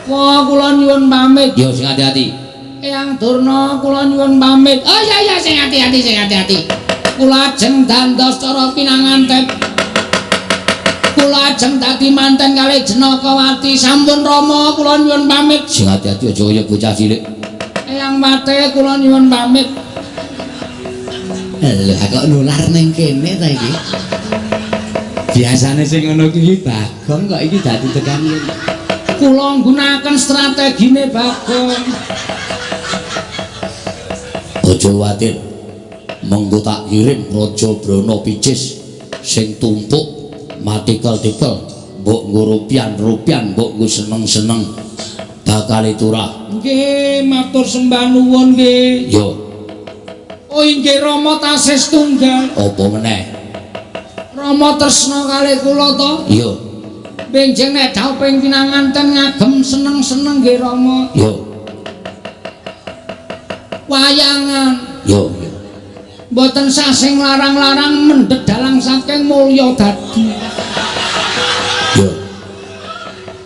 Wah kula nyuwun pamit. Yo sing ati-ati. Eyang Durna kula nyuwun pamit. Oh iya iya sing ati-ati, sing ati-ati. Kula ajeng dandos cara pinanganten. Kula ajeng dadi manten kalih Janakawati. Sampun Rama kula nyuwun pamit. Sing ati-ati aja kaya bocah cilik. Eyang Patih kula nyuwun pamit. Lha kok nular ning kene ta iki? Biasane sing ngono kuwi Bagong kok iki dadi tekan kene. Kula nggunakaken strategine Bagong. Aja kuwatir. Mengko tak kirim Raja Brana Picis. Sing tumpuk matikel-tikel, mbok nggo rupian-rupian, mbok nggo seneng-seneng bakal turah. Nggih, matur sembah nuwun nggih. Yo. Oh inggih Rama tasih setunggal. Apa meneh? Rama tresna kalih kula to? Iya. Benjing nek dhawuh ping pinanganten ngagem seneng-seneng nggih Rama. Yo. Wayangan. Yo. Mboten sah sing larang-larang mendhet dalang saking mulya dadi. Yo.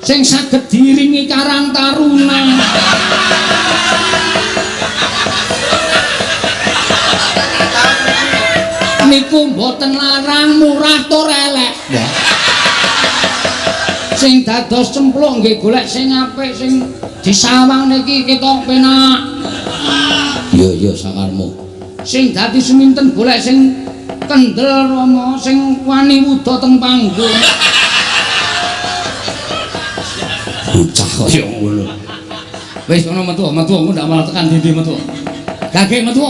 Sing saged diiringi Karang Taruna. Niku mboten larang, murah tur elek. Wah. Sing dados cempluk nggih golek sing apik, sing disawang niki ketok penak. Yo yo sakarmu. Sing dadi seminten golek sing kendel Rama, sing wani wuda teng panggung. Bocah kaya ngono. Wis ngono metu, metu engko ndak malah tekan ndi metu. Gage metu.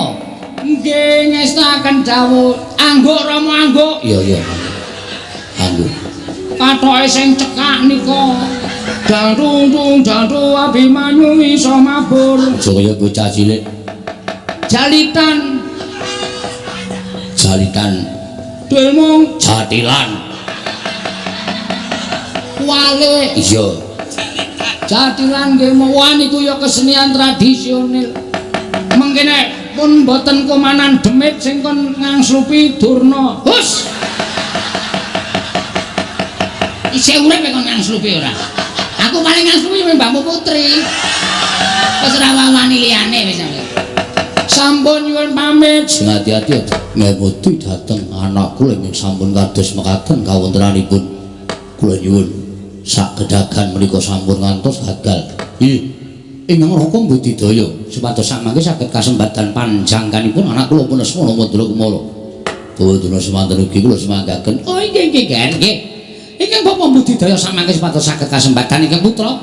Nggih ngestaken dawuh. Angguk Rama angguk. Iya iya. Angguk. Kathoke sing cekak nika. Jantung jantung Abimanyu iso mabur. Aja kaya bocah cilik. Jalitan. Jalitan. Delmung jatilan. Wale. Iya. Jatilan nggih mawon niku ya kesenian tradisional. Mengkene pun mboten komanan demit sing kon ngangslupi Durna. Hus. Isih urip kon ngangslupi ora? Aku paling ngangslupi mbahmu Putri. Wis ora wani liyane wis. Sampun nyuwun pamit. Sing ati-ati ngemuti dhateng anak kula ingkang sampun kados mekaten kawontenanipun. Kula nyuwun sak gedagan menika sampun ngantos gagal. Ih, ingkang Raka budidaya supados samangke saged kasembatan panjangkanipun anak kula pun Lesmana Mandra Kumara. Bawadana semanten ugi kula semanggaken. Oh inggih inggih nggih. Ingkang Bapak budidaya samangke supados saged kasembatan ingkang putra.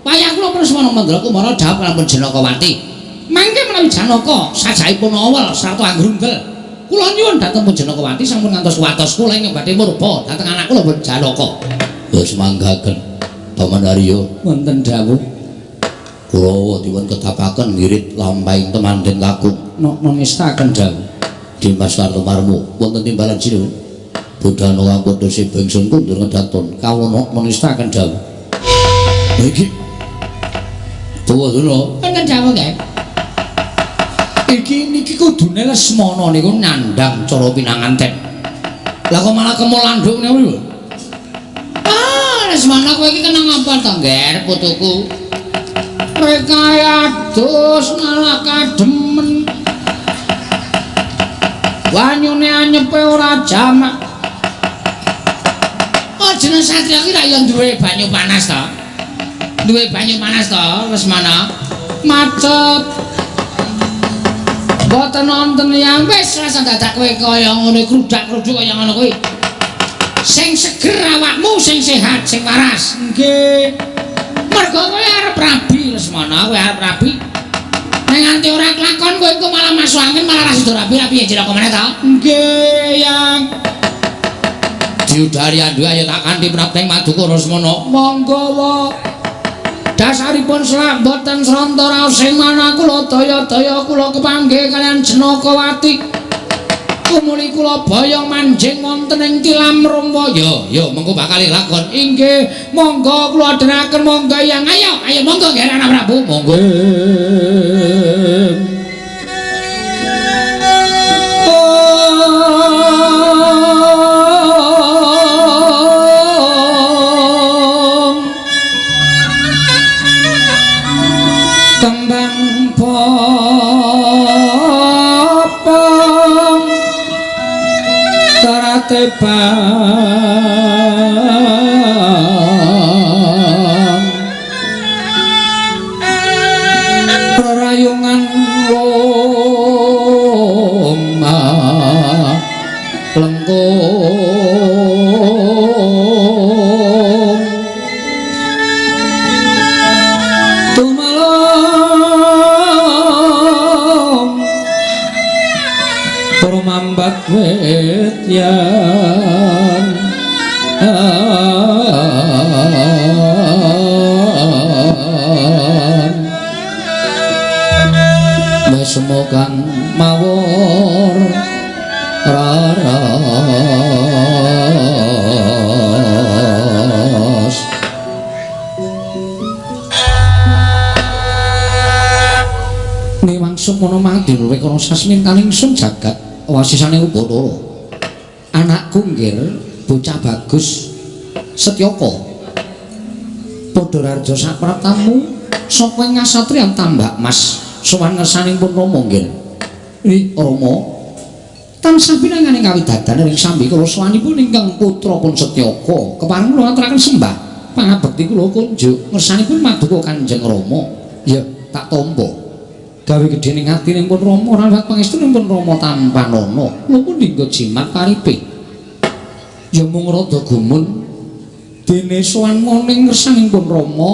Wayah kula pun Lesmana Mandra Kumara dhawuh kalampun Janakawati. Mangke menawi Janaka sajaipun awel sarta anggrunggel. Kula nyuwun dhateng pun Janakawati sampun ngantos watos kula ingkang badhe murba dhateng anak kula pun Janaka. Kula semanggaken Paman Arya wonten dawuh. Kurawa dipun ketapaken ngirit lampahing temanten kakung. Nok ngestaken dawuh. Dimas Kartomarmo wonten timbalan sinuwun. Budana kang padha seba ingsun kundur ngedaton kawula nok ngestaken dawuh. Iki Bawadana wonten dawuh nggih. Iki niki kudune Lesmana niku nyandang cara pinanganten. Lah kok malah kemolandhuk niku lho. Ah, Lesmana kowe iki kenang apa to, Ngger, putuku? Rekae adus malah kademen. Banyune anyepe ora jamak. Oh, jeneng satria ki ra ya duwe banyu panas to? Duwe banyu panas to, Lesmana? Macet. Mboten wonten yang wis rasa dadak kowe kaya ngono krudak-kruduk kaya ngono kuwi. Sing seger awakmu, sing sehat, sing waras. Nggih. Mergo kowe arep rabi Lesmana, kowe arep rabi. Nek nganti ora kelakon kowe engko malah masuk angin, malah ra sida rabi, rabi ya cilaka meneh to? Nggih, Yang. Diudari andu ayo tak kanthi prapteng maduka Lesmana. Monggo wa. Dasaripun selak mboten sranta raos sing manah kula daya-daya kula kepanggih kaliyan Janakawati. Tumuli kula boyong manjing wonten ing tilam rumpa. Yo yo mengko bakal lakon. Inggih, monggo kula dherekaken monggo Yang. Ayo, ayo monggo nggih Anak Prabu, monggo. Kembang popong teratebang rerayungan omah lengkung tumelong Para mambat wit yan mesmo kang mawur raras niwang sukmana madya wekara sasmintaning sun jagat wasisane Ubathara anakku nggir bocah bagus Setyaka padha raja sapraptamu saka ing kasatriyan Tambak Mas sowan ngersaning pun Rama nggir. Ih Rama tansah pinanganing kawidadan ing sambi kula sowanipun ingkang putra pun Setyaka kepareng kula aturaken sembah pangabekti kula kunjuk ngersanipun maduka Kanjeng Rama. Ya tak tampa gawe gedhe ning atine pun Rama ora liwat pangestunipun pun Rama tampanana kula pun dinggo jimat paripe ya mung rada gumun dene sowan ning ngersaning pun Rama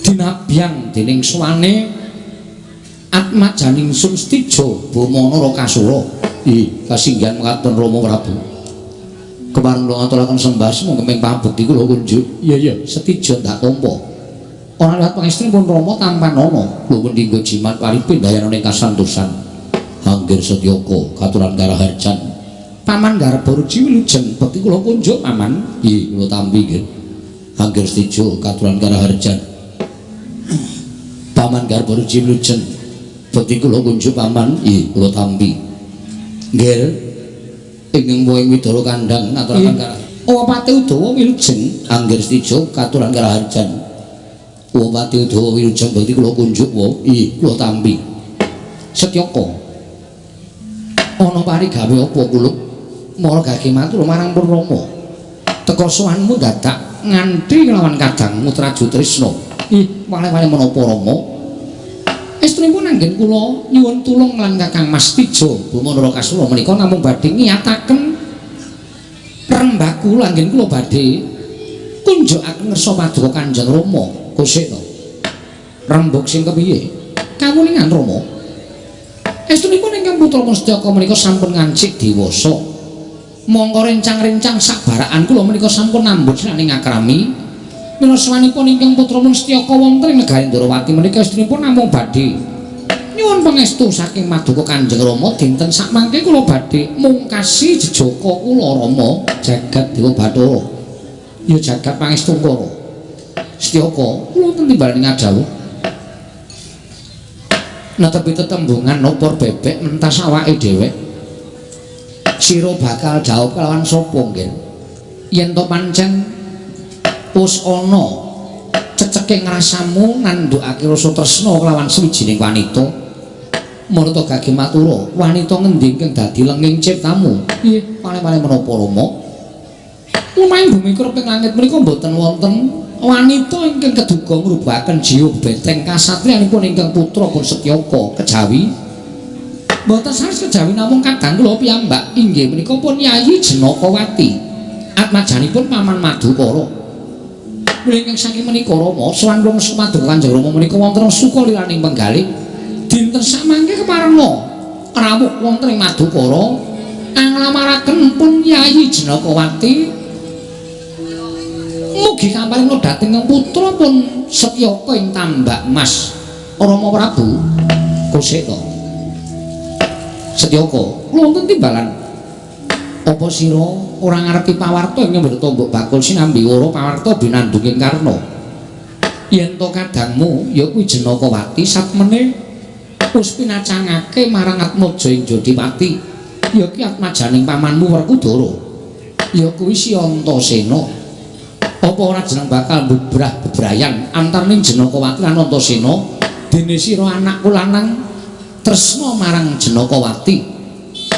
dinabyang dening sowane atmajaning sun Setija Bama Narakasura. Ih kasinggihan mekaten Rama Prabu kepareng kula ngaturaken sembah sumangga ing pabekti kula kunjuk. Iya iya Setija ndak tampa ora liwat pangestunipun Rama tampanana kula pun dinggo jimat paripe ndayana ing kasantosan. Anggir Setyaka katuran karaharjan paman Garbaruji wilujeng bekti kula kunjuk paman. Ih kula tampi nggih. Anggir Setija katuran karaharjan paman Garbaruji wilujeng bekti kula kunjuk paman. Ih kula tampi nggih. Ingkang wohing Widara kandhang ngaturaken karaharjan Wapati Udawa wilujeng. Anggir Setija katuran karaharjan Wapati Udawa wilujeng bekti kula kunjuk wa. Ih kula tampi. Setyaka ana parigawe apa kula mara gage matur marang pun Rama teka sowanmu dadak nganthi kelawan kadangmu Traju Trisna. Ih wale-wale menapa Rama estunipun anggen kula nyuwun tulung lan Kakang Mas Tija Bama Narakasura menika namung badhe ngiyataken rembag kula anggen kula badhe kunjukaken ngersa paduka Kanjeng Rama. Kosek to rembug sing kepiye kawuningan Rama estunipun ingkang putra Setyaka menika sampun ngancik dewasa mongko rencang-rencang sakbarakan kula menika sampun nambut sinaning akrami mila sowanipun ingkang putra Setyaka wonten ing negari Ndrawati menika estunipun namung badhe nyuwun pangestu saking maduka Kanjeng Rama dinten sakmangke kula badhe mungkasi jejaka kula Rama jagat Dewa Bathara ya jagat pangestungkara. Setyaka kula wonten timbalan ngadhawuh netepi tetembungan opor bebek mentas awake dhewek sira bakal dhaup kelawan sapa nggih yen to pancen wis ana ceceke ngrasamu nandhukake rasa tresna kelawan sawijining wanita marta gage matura wanita ngendi ingkang dadi lenging ciptamu. Ih pale-pale menapa Rama lumahing bumi kerep ing langit menika mboten wonten wanita ingkang keduga ngrubahaken jiwa beteng kasatriyanipun ingkang putra pun Setyaka kejawi mboten sanes kejawi namung kadang kula piyambak inggih menika pun Yayi Jenakawati atmajanipun paman Madukara. Mula ingkang saking menika Rama sowan kula maduka Kanjeng Rama menika wonten suka liraning penggalih dinten samangke keparenga rawuh wonten ing Madukara anglamaraken pun Yayi Jenakawati mugi kaparinga dhateng putra pun Setyaka ing Tambak Mas. Rama Prabu kosek to Setyaka kula wonten timbalan apa sira ora ngarepi pawarta ing mberta mbok bakul sinambi ora pawarta binandunging karna yen to kadangmu ya kuwi Jenakawati satmene wis pinacangake marang Atmaja ing Jodipati ya kuwi atmajaning pamanmu Werkudara ya kuwi si Antasena. Apa ora jeneng bakal mbubrah bebrayan antaraning Jenakawati lan Antasena dene sira anakku lanang tresna marang Jenakawati.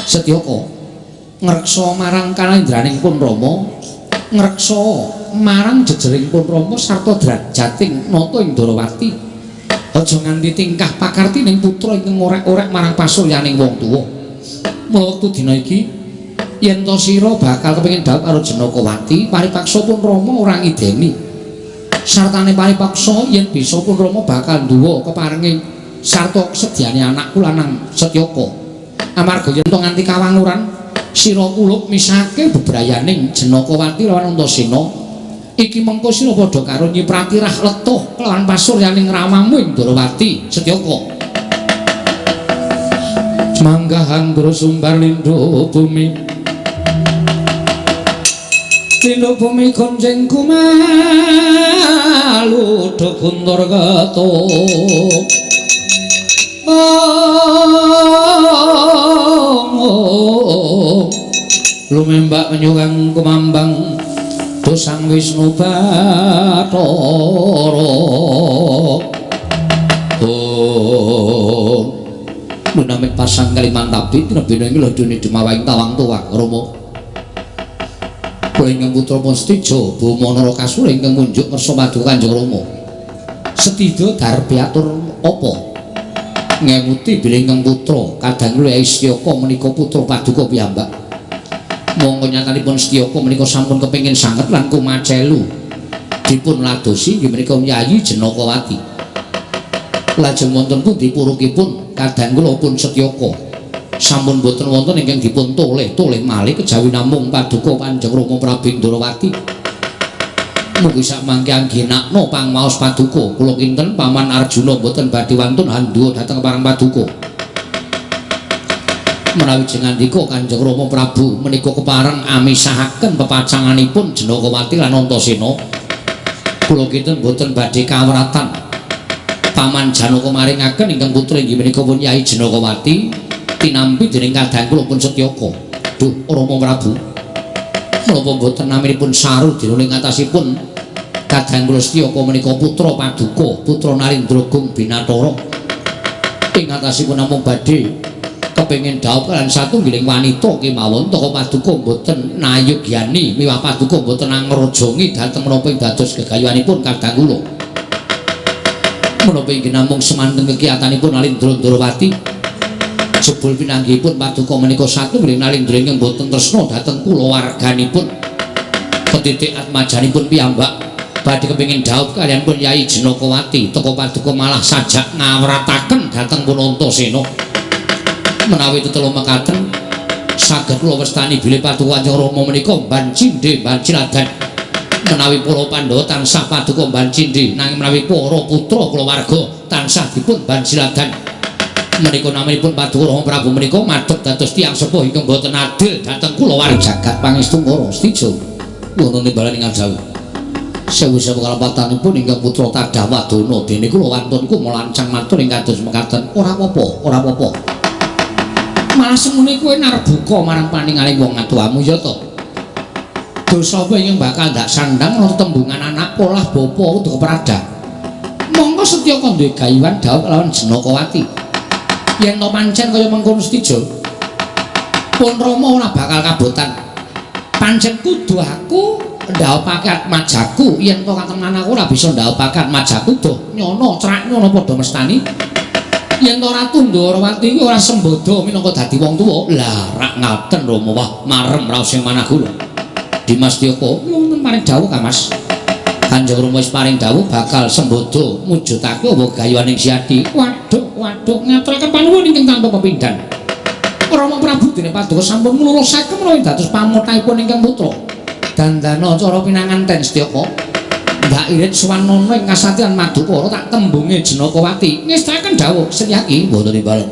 Setyaka ngreksa marang kalendraning pun Rama ngreksa marang jejering pun Rama sarta drajating nata ing Ndrawati aja nganti tingkah pakartining putra ingkang orek-orek marang pasuryaning wong tuwa. Mula wektu dina iki yen to sira bakal kepengin dhaup karo Jenakawati paripaksa pun Rama ora ngideni sartane paripaksa yen bisa pun Rama bakal nduwa keparenge sarta sedyane anakku lanang Setyaka. Amarga yen to nganti kawanguran sira kulup misake bebrayaning Jenakawati lawan Antasena, iki mengko sira padha karo nyiprati rah letuh kelawan pasuryaning ramamu ing Ndorowati Setyaka. Manggahan guru sumbar lindhu bumi, lindhu bumi gonjeng kumalu do guntur ketuk. Lumembak menyuwang kumambang do Sang Wisnu Bathara. Oh, lunamit pasang kalimantabi tinebina ing lodone dumawaing tawang tuwang Rama. Kula ingkang putra Mustija Boma Narakasura ingkang munjuk ngersa paduka Kanjeng Rama. Setidha darbe atur apa? Ngemuti bilih ingkang putra kadang kula Setyaka menika putra paduka piyambak. Monggo nyatanipun Setyaka menika sampun kepengin sanget lan kumacelu dipun ladosi inggih menika Yayi Jenakawati. Lajeng wonten pundi purukipun kadang kula pun Setyaka sampun boten wonten ingkang dipun toleh-toleh malih kejawi namung paduka Kanjeng Rama Prabu Ndorowati. Mugi sakmangke anggenakna pangmaos paduka kula kinten Paman Arjuna boten badhe wantun handhuwa dhateng parang paduka. Menawi jengandika Kanjeng Rama Prabu menika kepareng amisahaken pepacanganipun Jenakawati lan Antasena, kula kinten boten badhe kawratan. Paman Janaka maringaken ingkang putra inggih menika pun Yai Jenakawati tinampi dening kadang kula pun Setyaka. Duh Rama Prabu, menapa boten naminipun saru dene ing atasipun kadang kula Setyaka menika putra paduka, putra Narendra Gung Binatara. Ing atasipun namung badhe kepengin dhaup kaliyan satunggiling wanita kemawon toko paduka boten nayogyani miwah paduka boten angrajangi dhateng menapa ing dados gegayuhanipun kadang kula. Menapa inggih namung semanten kekiyatanipun Nalindra Ndorowati, jebul pinanggihipun paduka menika satunggiling Nalindra ingkang boten tresna dhateng kulawarganipun. Ketitik atmajanipun piyambak badhe kepengin dhaup kaliyan pun Yai Jenakawati, teko paduka malah sajak ngawrataken dhateng pun Antasena. Menawi tetela mekaten saged kula wastani bilih paduka Kanjeng Rama menika mban cindhe mban ciladan. Menawi para Pandhawa tansah paduka mban cindhe, nanging menawi para putra kulawarga tansah dipun mban siladan. Menika naminipun paduka Rama Prabu menika madhep dados tiyang sepuh ingkang boten adil dhateng kulawarga. Jagat pangestu Kara Setija wonten timbalan ing jauh. Sewu-sewu kalepatanipun ingkang putra Tadah Wadana dene kula wantun kumalancang matur ing kados mekaten. Ora apa-apa, ora apa-apa. Malah semune kowe narbuka marang paningaling wong atuamu ya to. Dosa apa ingkang bakal ndak sandhang ana tembungan anak polah bapa kudu keprada. Monggo Setyaka duwe gayuhan dhaup lawan Jenakawati. Yen to pancen kaya mengkono Setija, pun Rama ora bakal kabotan. Pancen kudu aku ndhaupake atmajaku, yen to katenan aku ora bisa ndhaupake atmajaku doh nyono crak nyono padha mestani. Yen to Ratu Ndorowati iki ora sembodo minangka dadi wong tuwa. Lah rak ngaten Rama, wah marem raos sing manah kula. Dimas Setyaka wonten paring dawuh Kang Mas. Kanjeng Rama wis paring dawuh bakal sembodo mujudake apa gayuhaning Siadi. Waduh, waduh ngaturaken panuwun ingkang tanpa pepindhan. Rama Prabu dene paduka sampun nglulusaken menawi dados pamotahipun ingkang putra. Dandana cara pinanganten Setyaka. Ndak irit swanana ing kasatyan Madukara tak tembunge Jenakawati. Ngestaken dawuh Setyaki mboten imbalan.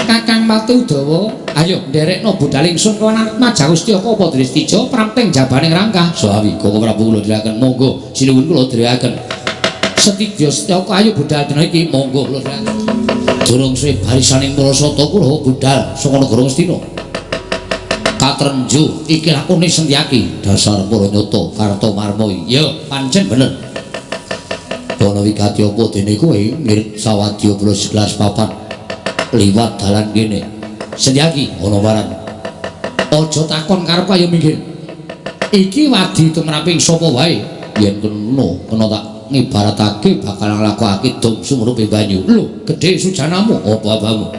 Kakang Pati Udawa, ayo nderekno budal ingsun kawan Atmaja Setyaka apa dene Setija prapting jabaning rangkah. Sawi Koko Prabu kula dherekaken monggo sinuwun kula dherekaken. Setija Setyaka ayo budal dina iki monggo kula dherekaken. Durung suwe barisaning para sata kula budal saka negara Ngastina. Katrenju iki lakone Sentyaki dasar para nyata Kartomarma. Ya pancen bener. Ana wigati apa dene kowe ngirit sawadya blas gelas papat liwat dalan kene. Sentyaki ana waran. Aja takon karep ayo minggir. Iki wadi tumraping sapa wae? Yen kena kena tak ngibaratake bakal nglakokake dom sumurupe banyu. Lho, gedhe sujanamu apa abamu?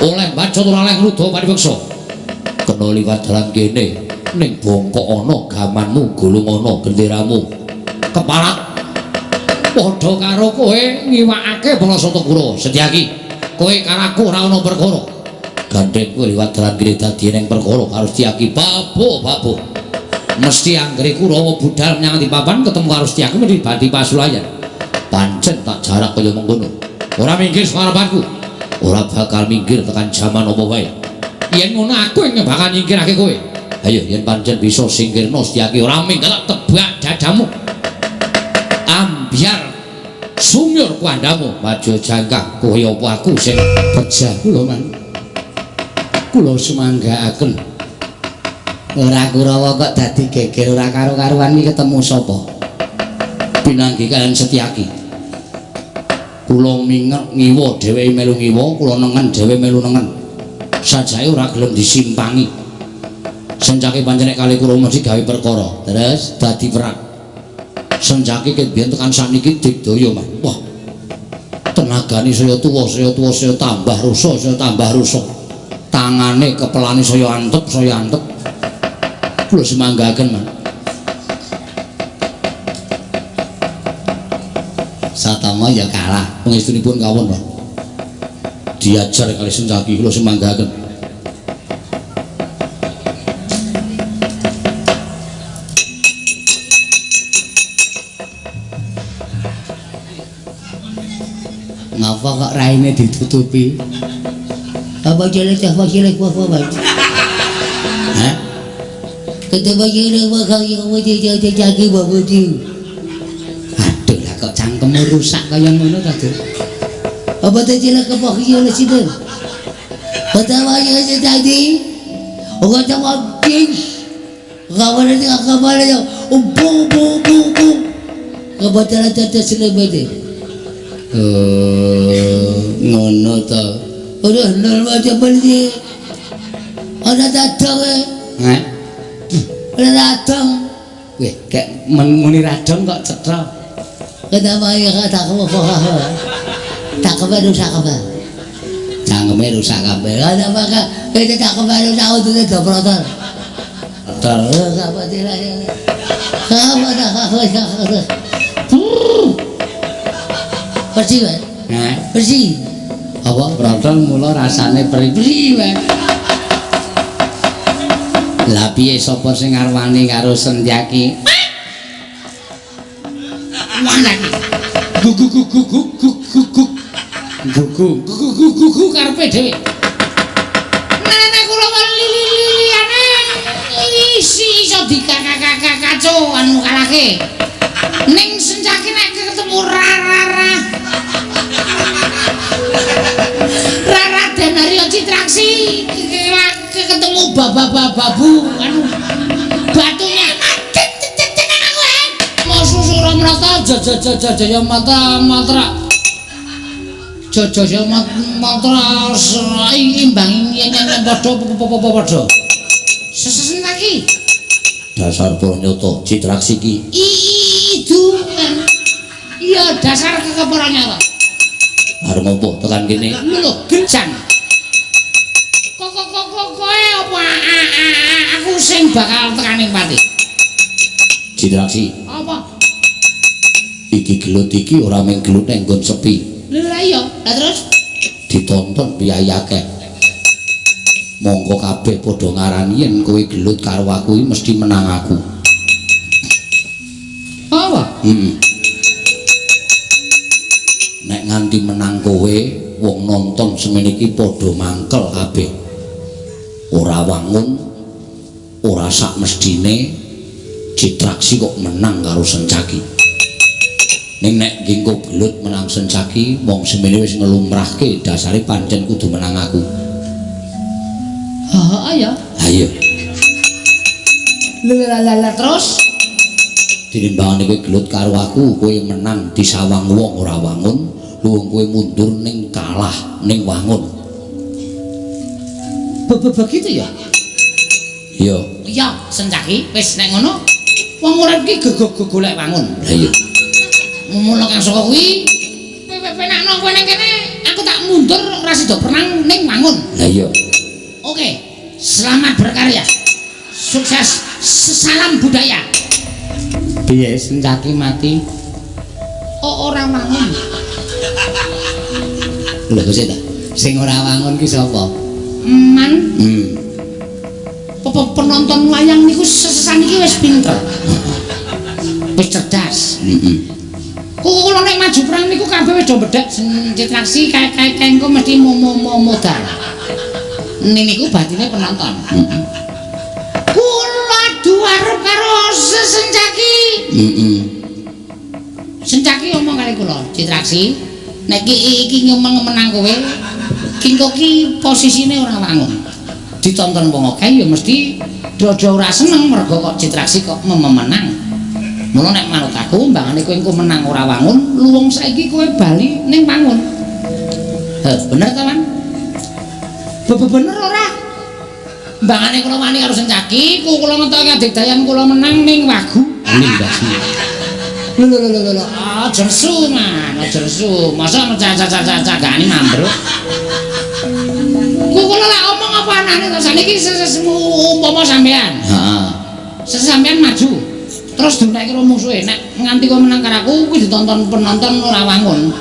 Oleh bacot ora oleh ngruda paripeksa. Kena liwat dalan kene ning bongkok ana gamanmu, gulung ana genderamu. Keparat. Padha karo kowe ngiwakake Balasata Kurawa. Setyaki, kowe karo aku ora ana perkara. Gandeng kowe liwat dalan kene dadi ning perkara karo Setyaki. Babu, babu. Mesti anggere Kurawa budhal menyang di papan ketemu karo Setyaki mesti badi pasulayan. Pancen tak jarak kaya mengkono. Ora minggir saka. Ora bakal minggir tekan jaman apa wae. Yen ngono aku ing bakal nyingkirake kowe. Ayo yen pancen bisa singkirno Setyaki ora minggir tak tebak dadamu. Ambyar sumyur kuandamu maju jangkah kowe apa aku sing pejah kula man. Kula sumanggaaken. Ora Kurawa kok dadi geger ora karo-karuan iki ketemu sapa? Pinanggi kalian Setyaki. Kula minger ngiwa dheweke melu ngiwa, kula nengen dhewe melu nengen. Sajake ora gelem disimpangi. Sencake pancen nek kali Kurawa mesti gawe perkara. Terus dadi perang. Sencake ket biyen tekan sakniki digdaya, Mas. Wah. Tenagane saya tuwa, saya tuwa, saya tambah rusak, saya tambah rusak. Tangane kepelane saya antep, saya antep. Kula semanggaken, Mas. Satama ya kalah. Pangestunipun kawon, Pak. Diajar kali Sencaki kula semanggaken. Ngapa kok raine ditutupi? Apa cilik apa cilik apa apa? Hah? Ketemu cilik apa kaya jaki babuji. Aduh lah kok cangkemmu rusak kaya ngono ta, Dur? Apa te cilik apa cilik situ? Betapa ya tadi? Ora jawab ding. Kawan iki kabar yo. Bu bu bu bu. Kebetulan caca selebede. Ngono ta. Ora nol wae beli. Ora dadong. Heh. Ora dadong. Weh, kek muni radong kok cetha. Kenapa ya tak apa. Tak kebe rusak kabeh. Cangkeme rusak kabeh. Kenapa kak? Kita tak kebe rusak udune dobrotor. Terus apa tidak? Bersih, Pak. Heh, bersih. Apa protol mula rasane perih-perih, Pak. Lah piye sapa sing ngarwani karo Sentyaki? Wah, gugu gugu gugu gugu gugu gugu gugu karepe dhewe. Nenek kula lili-liliane isi iso dikakakakaco anu kalahke. Ning Sencaki nek ketemu Rara Rara Denaryo Citraksi ketemu babu anu batunya mau susura merata jaya mata matra jaya matra imbang yen padha padha Sencaki dasar purnyata Citraksi ki itu iya dasar kekepora nyata arep ngopo tekan kene lho genjang kok kowe apa aku sing bakal tekan ning pati Citraksi apa iki gelut iki ora mung gelut nang nggon sepi lho lah iya lah terus ditonton piyayi akeh mongko kabeh padha ngarani yen kowe gelut karo aku iki mesti menang aku. Apa? Heeh. Nek nganti menang kowe, wong nonton semene iki padha mangkel kabeh. Ora wangun, ora sak mestine Citraksi kok menang karo Sencaki. Ning nek nggo gelut menang Sencaki, wong semene wis ngelumrahke dasare pancen kudu menang aku. Heeh ya. Ayo. Lha terus tinimbangane kowe gelut karo aku, kowe menang disawang wong ora wangun, luwung kowe mundur ning kalah ning wangun. Begitu ya? Iya. Iya, Sencaki wis nek ngono wong urip iki gegok-golek wangun. Lah iya. Mula kang saka kuwi penakno kowe nang kene, aku tak mundur ora sida perang ning wangun. Lah iya. Oke, selamat berkarya. Sukses, salam budaya. Piye Sencaki mati? ora wangun. Lho kok ta? Sing ora wangun ki sapa? Man. Penonton wayang niku sesaniki wis pinter. Wis cerdas. Heeh. Kula nek maju perang niku kabeh wis do bedhek Citraksi kae-kae engko mesti modal. Niku batine penonton. Heeh. Kula adu arep karo Sencaki. Heeh. Sencaki omong kali kula, Citraksi, nek iki ngomong menang kowe, ki engko ki posisine ora wangun. Ditonton wong akeh ya mesti dodo ora seneng mergo kok Citraksi kok memenang. Mula nek manut aku mbangane kowe engko menang ora wangun, luwung saiki kowe bali ning wangun. Heh, bener ta, Man? Bener ora? Mbangane kula wani karo Sencaki, kula ngetoke adigdayan kula menang ning wagu. Ning basi. Lho lho lho lho, aja nesu, Man, aja nesu. Masa cacah-cacah gani mambruk. Kula lak omong apa anane to saniki umpama sampean. Heeh. Sesampean maju. Terus dunekke karo mungsuhe, nek nganti kowe menang karo aku kuwi ditonton penonton ora wangun.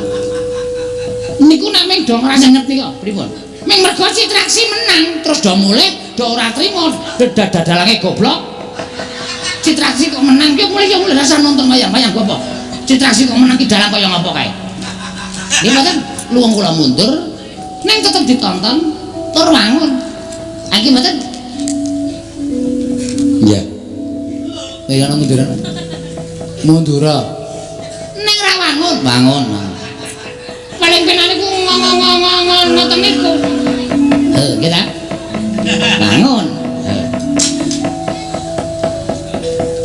Niku nek ming do ngrasa ngerti kok, pripun? Ming mergo Citraksi menang, terus do mulih, do ora trimo, dadalange goblok. Citraksi kok menang, ki mulih ya mulih rasa nonton wayang-wayang apa? Citraksi kok menang ki dalang kaya ngapa kae? Nggih mboten, luwung kula mundur, ning tetep ditonton tur wangun. Ha iki mboten? Iya. Ya ana munduran. Mundura. Ning ra wangun. Wangun. Paling penak niku ngomong-ngomong ngoten niku. Heh, nggih ta? Wangun.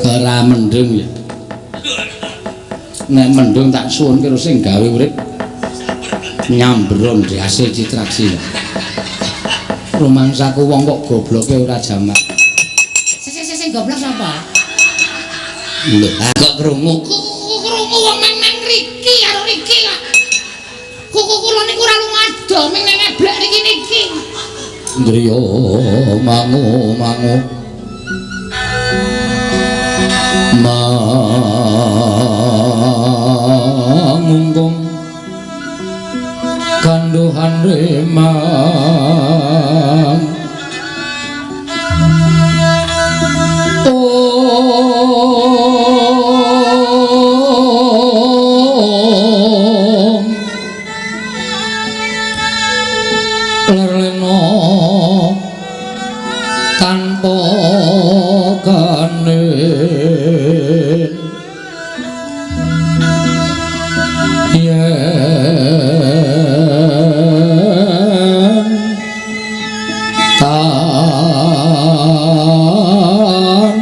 Ora mendung ya. Nek mendung tak suwun karo sing gawe urip nyambron diase Citraksi. Rumangsaku wong kok gobloke ora jamak. Sing goblok sapa? Lho, kok krungu? Krungu wong nang riki karo riki kok. Kuku kula niku ora lumado ming nang eblek riki niki. Ndriya mangu mangu. Mangunggung kanduhan remang om lerleno tanpa kanen yen tan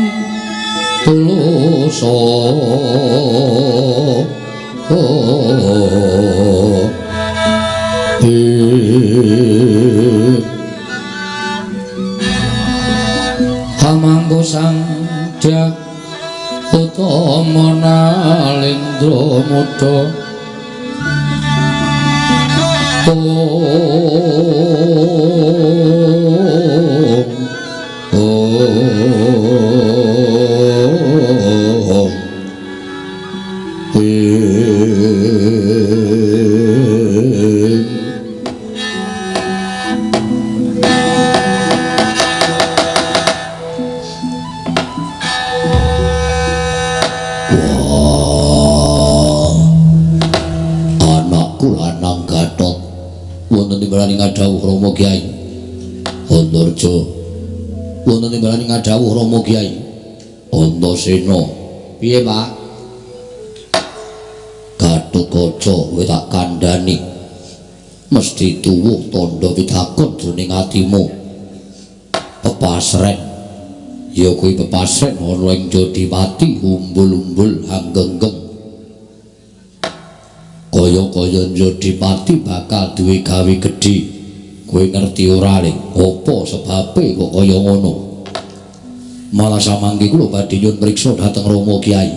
tulus hamangku sang Dyah Utama Nalendra Muda Om Om Anakku lanang Gatot wonten timbalan ngadhawuh Rama Kyai Antarja, wonten timbalan ngadhawuh Rama Kyai Antasena. Piye, Pak? Gatotkaca kowe tak kandhani mesti tuwuh tandha pitakon jroning atimu. Pepasren ya kuwi pepasren ana ing Jodipati umbul-umbul anggenggeng. Kaya-kaya Jodipati bakal duwe gawe gedhe. Kowe ngerti ora, Le? Apa sebabe kok kaya ngono? Malah samangke kula badhe nyuwun priksa dhateng Rama Kyai.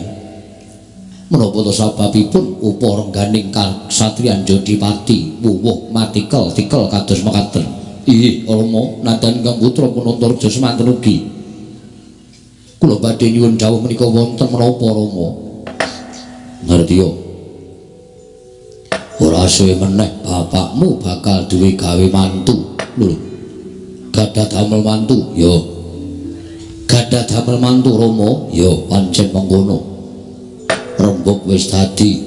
Menapa ta sababipun upa rengganing kasatriyan Jodipati wuwuh matikel-tikel kados mekaten? Inggih, Rama, nadyan ingkang putra Punantarja semanten ugi. Kula badhe nyuwun dawuh menika wonten menapa, Rama? Ngerti yo. Ora suwe meneh bapakmu bakal duwe gawe mantu. Lho. Gadah damel mantu? Ya. Gadah damel mantu Rama? Ya, pancen mengkono. Rembug wis dadi,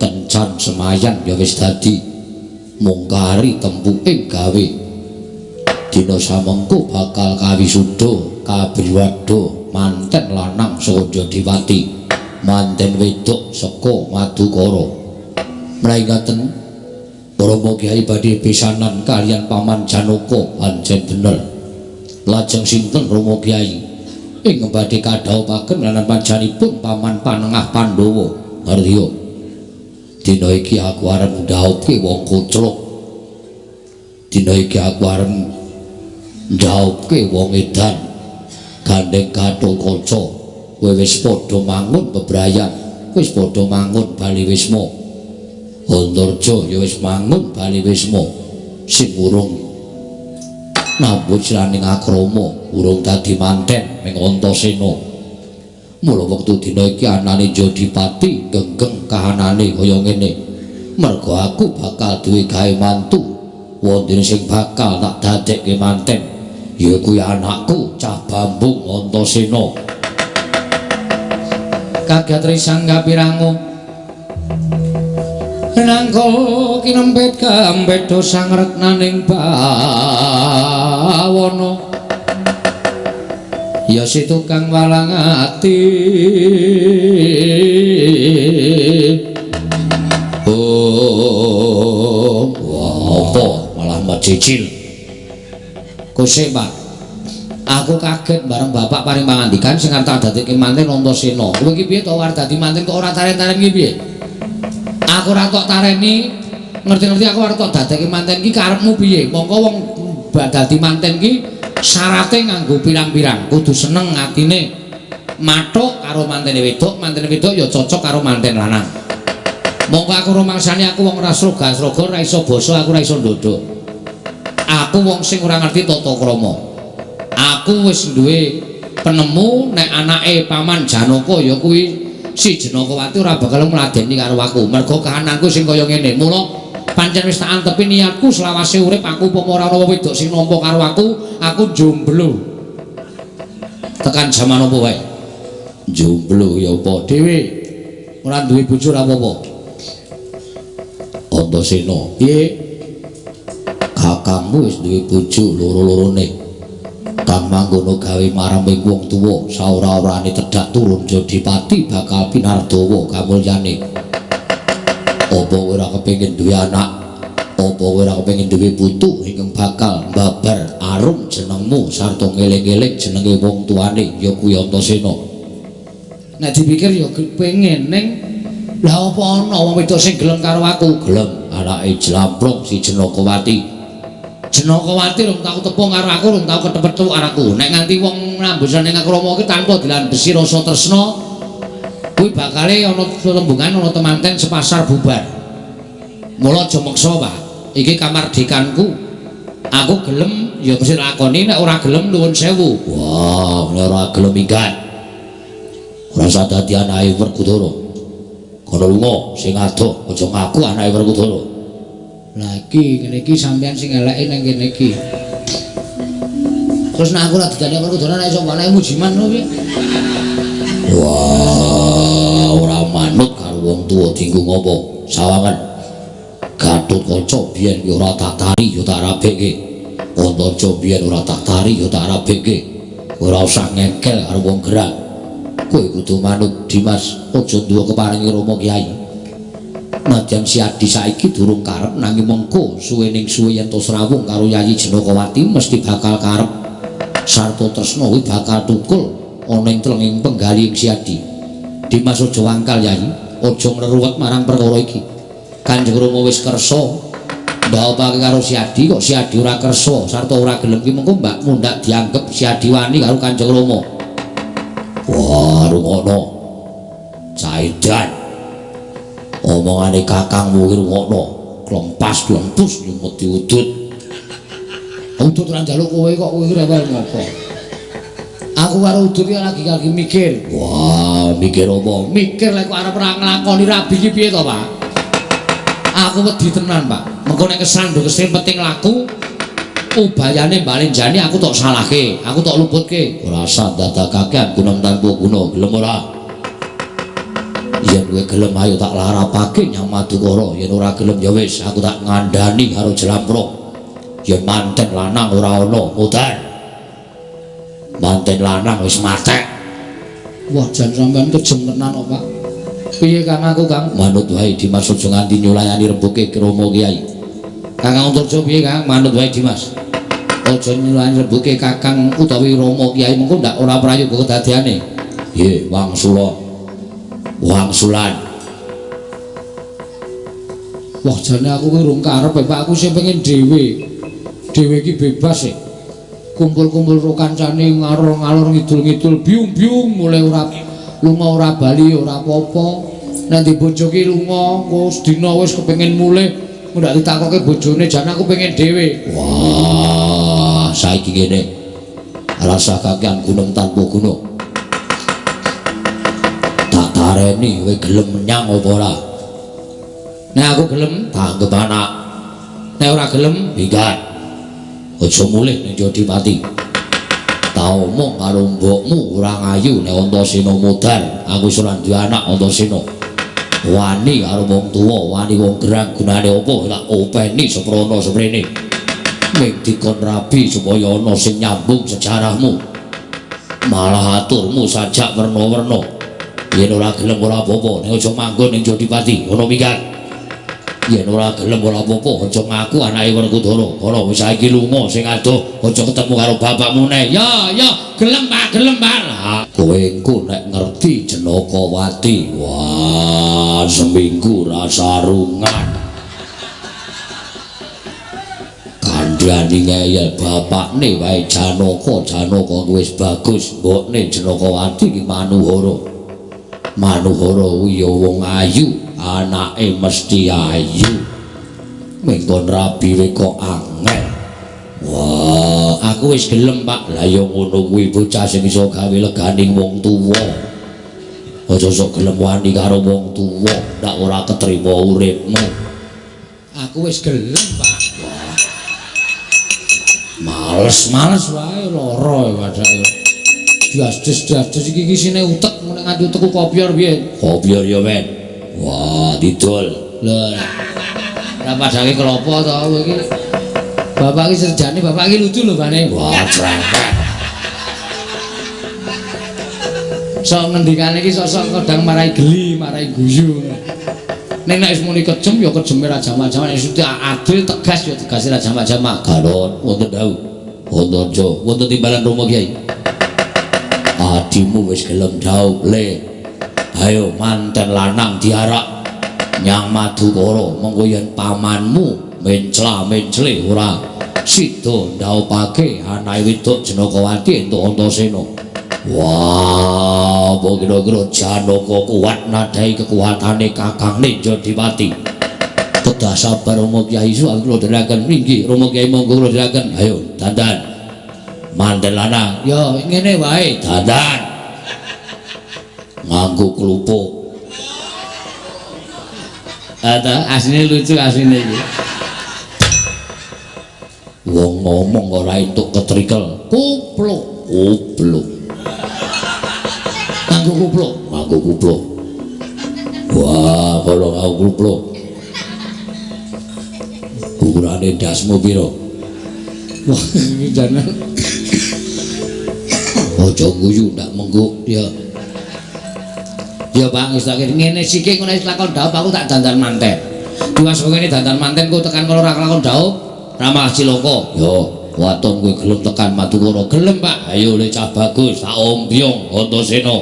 kencan semayan ya wis dadi. Mung kari tempuke gawe. Dina samengko bakal kawisuda kabriwada manten lanang saka Jodipati, manten wedok saka Madukara. Menawi ngaten Rama Kyai badhe pisanan kaliyan Paman Janaka pancen bener. Lajeng sinten Rama Kyai ing badhe kadhawuhaken lan panjenenganipun Paman Panengah Pandhawa. Ngertiya? Dina iki aku arep ndhaupke wong koclok. Dina iki aku arep ndhaupke wong edan. Gandeng Gatotkaca, kowe wis padha mangun bebrayan, wis padha mangun bali wisma. Antarja ya wis mangun bali wisma sing urung nambut jroning akrama, urung dadi manten ing Antasena. Mula wektu dina iki anane Jodipati genggeng kahanane kaya ngene. Merga aku bakal duwe gawe mantu, wondene sing bakal tak dadekke manten ya kuwi anakku Cah Bambung Antasena. Kaget risang kapirangu nangka kinempit kambedha sangreknaning bawana ya si tukang walang ati. Oh, wah apa malah mecicil. Kusik, Pak. Aku kaget bareng bapak paring pangandikan sing arep tak dadekke manten Antasena. Kowe iki piye to arep dadi manten kok ora taren-taren iki piye? Aku ora tok tareni, ngerti-ngerti aku arep tok dadekke manten iki karepmu piye? Mongko wong dadi manten iki syarate nganggo pirang-pirang, kudu seneng atine mathuk karo mantene wedok, mantene wedok ya cocok karo manten lanang. Mongko aku rumangsane aku wong ora sroga-sroga, ora iso basa, aku ora iso ndodok. Aku wong sing ora ngerti tata krama. Aku wis duwe penemu nek anake Paman Janaka ya kuwi si Jenakawati ora bakal ngladeni karo aku. Mergo kahananku sing kaya ngene. Mula pancen wis tak antepi niatku selawase urip aku upama ora ana wedok sing nampa karo aku, aku jomblo. Tekan jaman apa wae? Jomblo ya apa dhewe. Ora duwe bojo ora apa-apa. Antasena, piye? Kakangmu wis duwe bojo loro-lorone. Kang mangkono gawe marang wong tuwa saora-orane tedhak turun Jodipati bakal pinardawa kamulyane. Apa kowe ora kepengin duwe anak? Apa kowe ora kepengin duwe putu ingkang bakal mbabar arum jenengmu sarta ngeling-eling jenenge wong tuane ya kuwi Antasena? Nek dipikir ya kepengin ning lah apa ana wong wedok sing gelem karo aku? Gelem, anake Jlamprong si Jenakawati. Jenakawati rung tau tepung karo aku, rung tau ketepethuk karo aku. Nek nganti wong nambusane ing akrama iki tanpa dilandhesi rasa tresna, kuwi bakale ana lembungan ana temanten sepasar bubar. Mula aja meksa, Pak. Iki kamardikanku. Aku gelem ya mesti lakoni, nek ora gelem nuwun sewu. Wah, nek ora gelem minggat. Ora usah dadi anake Werkudara. Kono lunga sing adoh, aja ngaku anake Werkudara. Lah iki ngene iki sampean sing eleke nang kene iki. Terus nek aku ora didadekake Werkudara nek iso anake Mujiman lho piye? Wah, ora manut karo wong tuwa dinggo ngopo? Sawangan. Gatotkaca biyen ya ora tak tari ya tak rabekke. Antarja biyen ora tak tari ya tak rabekke. Ora usah ngengkel karo wong gerak. Kowe kudu manut Dimas, aja duwe keparingi Rama Kyai. Nadyan si Adi saiki durung karep nanging mengko suwe ning suwe yen to srawung karo Yayi Jenakawati mesti bakal karep. Sarta tresna kuwi bakal tukul ana ing tlenging penggalih si Adi. Dimas aja wangkal Yayi, aja ngreruwet marang perkara iki. Kanjeng Rama wis kersa ndhaupake karo si Adi, kok si Adi ora kersa sarta ora gelem ki mengko mbak mundhak dianggep si Adi wani karo Kanjeng Rama. Wah, rungokno. Caidan. Omongane kakangmu ki rungokno. Klempas klempus nyumut diudut. Udut ora njaluk kowe kok kowe rewel ngopo? Aku karo Udut iki lagi mikir. Wah, mikir apa? Mikir lek arep ora nglakoni rabi iki piye to, Pak? Aku wedi tenan, Pak. Mengko nek kesandung kesrempet ing laku ubayane balenjane aku tok salahke, aku tok luputke. Ora usah dadakake gunung tanpa guna, gelem ora? Yen kowe gelem ayo tak larapake nyang Madukara, yen ora gelem ya wis aku tak ngandani karo Jlamprong. Yen manten lanang ora ana, mutar. Manten lanang wis matek. Wah, jan sampean kejem tenan kok, Pak. Piye Kang aku, Kang? Manut wae Dimas aja nganti nyulayani rembuke Rama Kyai. Kakang Antarja piye, Kang? Manut wae Dimas. Aja nyulayani rembuke Kakang utawi Rama Kyai mengko ndak ora prayoga kedadeane. Nggih, wangsula. Wangsulan. Wah, jane aku ki urung karep, Pak. Aku sing pengen dhewe. Dhewe iki bebas e. Kumpul-kumpul karo kancane ngalor-ngalor ngidul-ngidul biung-biung mulai ora lunga ora bali ora apa-apa. Nek di bojo ki lunga engko sedina wis kepengin mulih ndak ditakoke bojone jan aku pengen dhewe. Wah, saiki ngene. Rasa kakean gunung tanpa guna. Tak tareni kowe gelem menyang apa ora? Nek aku gelem tak anggep anak. Nek ora gelem minggat. Aja mulih ning Jodipati. Tak omong karo mbokmu ora ngayu nek Antasena modar. Aku wis ora duwe anak Antasena. Wani karo wong tuwa, wani wong gerang gunane apa tak openi seprono seprene. Ming dikon rabi supaya ana sing nyambung sejarahmu. Malah aturmu sajak werna-werna. Yen ora gelem ora apa-apa, nek aja manggon ning Jodipati, ngono minggat. Yen ora gelem ora apa-apa, aja ngaku anake Werkudara. Ora wis saiki lunga sing adoh, aja ketemu karo bapakmu neh. Ya, ya, gelem Pak, gelem Pak. Lah, kowe engko nek ngerti Janakawati, wah, seminggu ra sarungan. Kandhani ngeyel bapakne wae Janaka, Janaka wis bagus, mbokne Janakawati ki Manuhara. Manuhara kuwi ya wong ayu, anake mesti ayu. Mengkon rabi we kok angel. Wah, aku wis gelem, Pak. Lah ya ngono kuwi bocah sing iso gawe leganing wong tuwa. Aja sok gelem wani karo wong tuwa, ndak ora ketrima uripmu. Aku wis gelem, Pak. Wah. Males-males wae lara padake. Diasdes-diasdes iki isine utek nek nganti utekku kopior piye? Kopior ya, men. Wah, didol. Lho. Ora padake klopo to kowe iki. Bapak iki serjane, bapak iki lucu lho, Bane. Wah, cerewet. Sok ngendikane iki sok-sok kadang marai geli, marai guyu. Ning nek wis muni kejem ya kejeme ra jamak-jamak, nek wis adil tegas ya tegase ra jamak-jamak. Galon wonten dawuh. Wonten aja, wonten timbalan Rama Kyai. Adimu wis gelem dhaup le. Ayo manten lanang diarak nyang Madukara, mengko yen pamanmu mencla-mencle ora sida ndaupake anake wedok Janakawati entuk Antasena. Wah, apa kira-kira Janaka kuat nadai kekuatane kakangne Jodipati. Kedah sabar Rama Kyai suwun kula dherekaken. Inggih, Rama Kyai monggo kula dherekaken. Ayo dandan. Manten lanang, ya ngene wae dandan. Nganggo klupuk. Ada asline lucu asline iki. Wong ngomong ora entuk ketrikel. Kupluk, kupluk. Nganggo kupluk, nganggo kupluk. Wah, kalau nganggo kupluk. Ukurane ndasmu pira? Wah, iki jane. Aja guyu ndak mengguk ya. Ya Pak, wis tak ngene siki ngono wis lakon dhaup aku tak dandan manten. Diwas ngene dandan manten kok tekan kono ora lakon dhaup, ra malah cilaka. Yo, waton kowe gelem tekan Madukara. Gelem, Pak. Ayo le cah bagus, tak ombyong Antasena.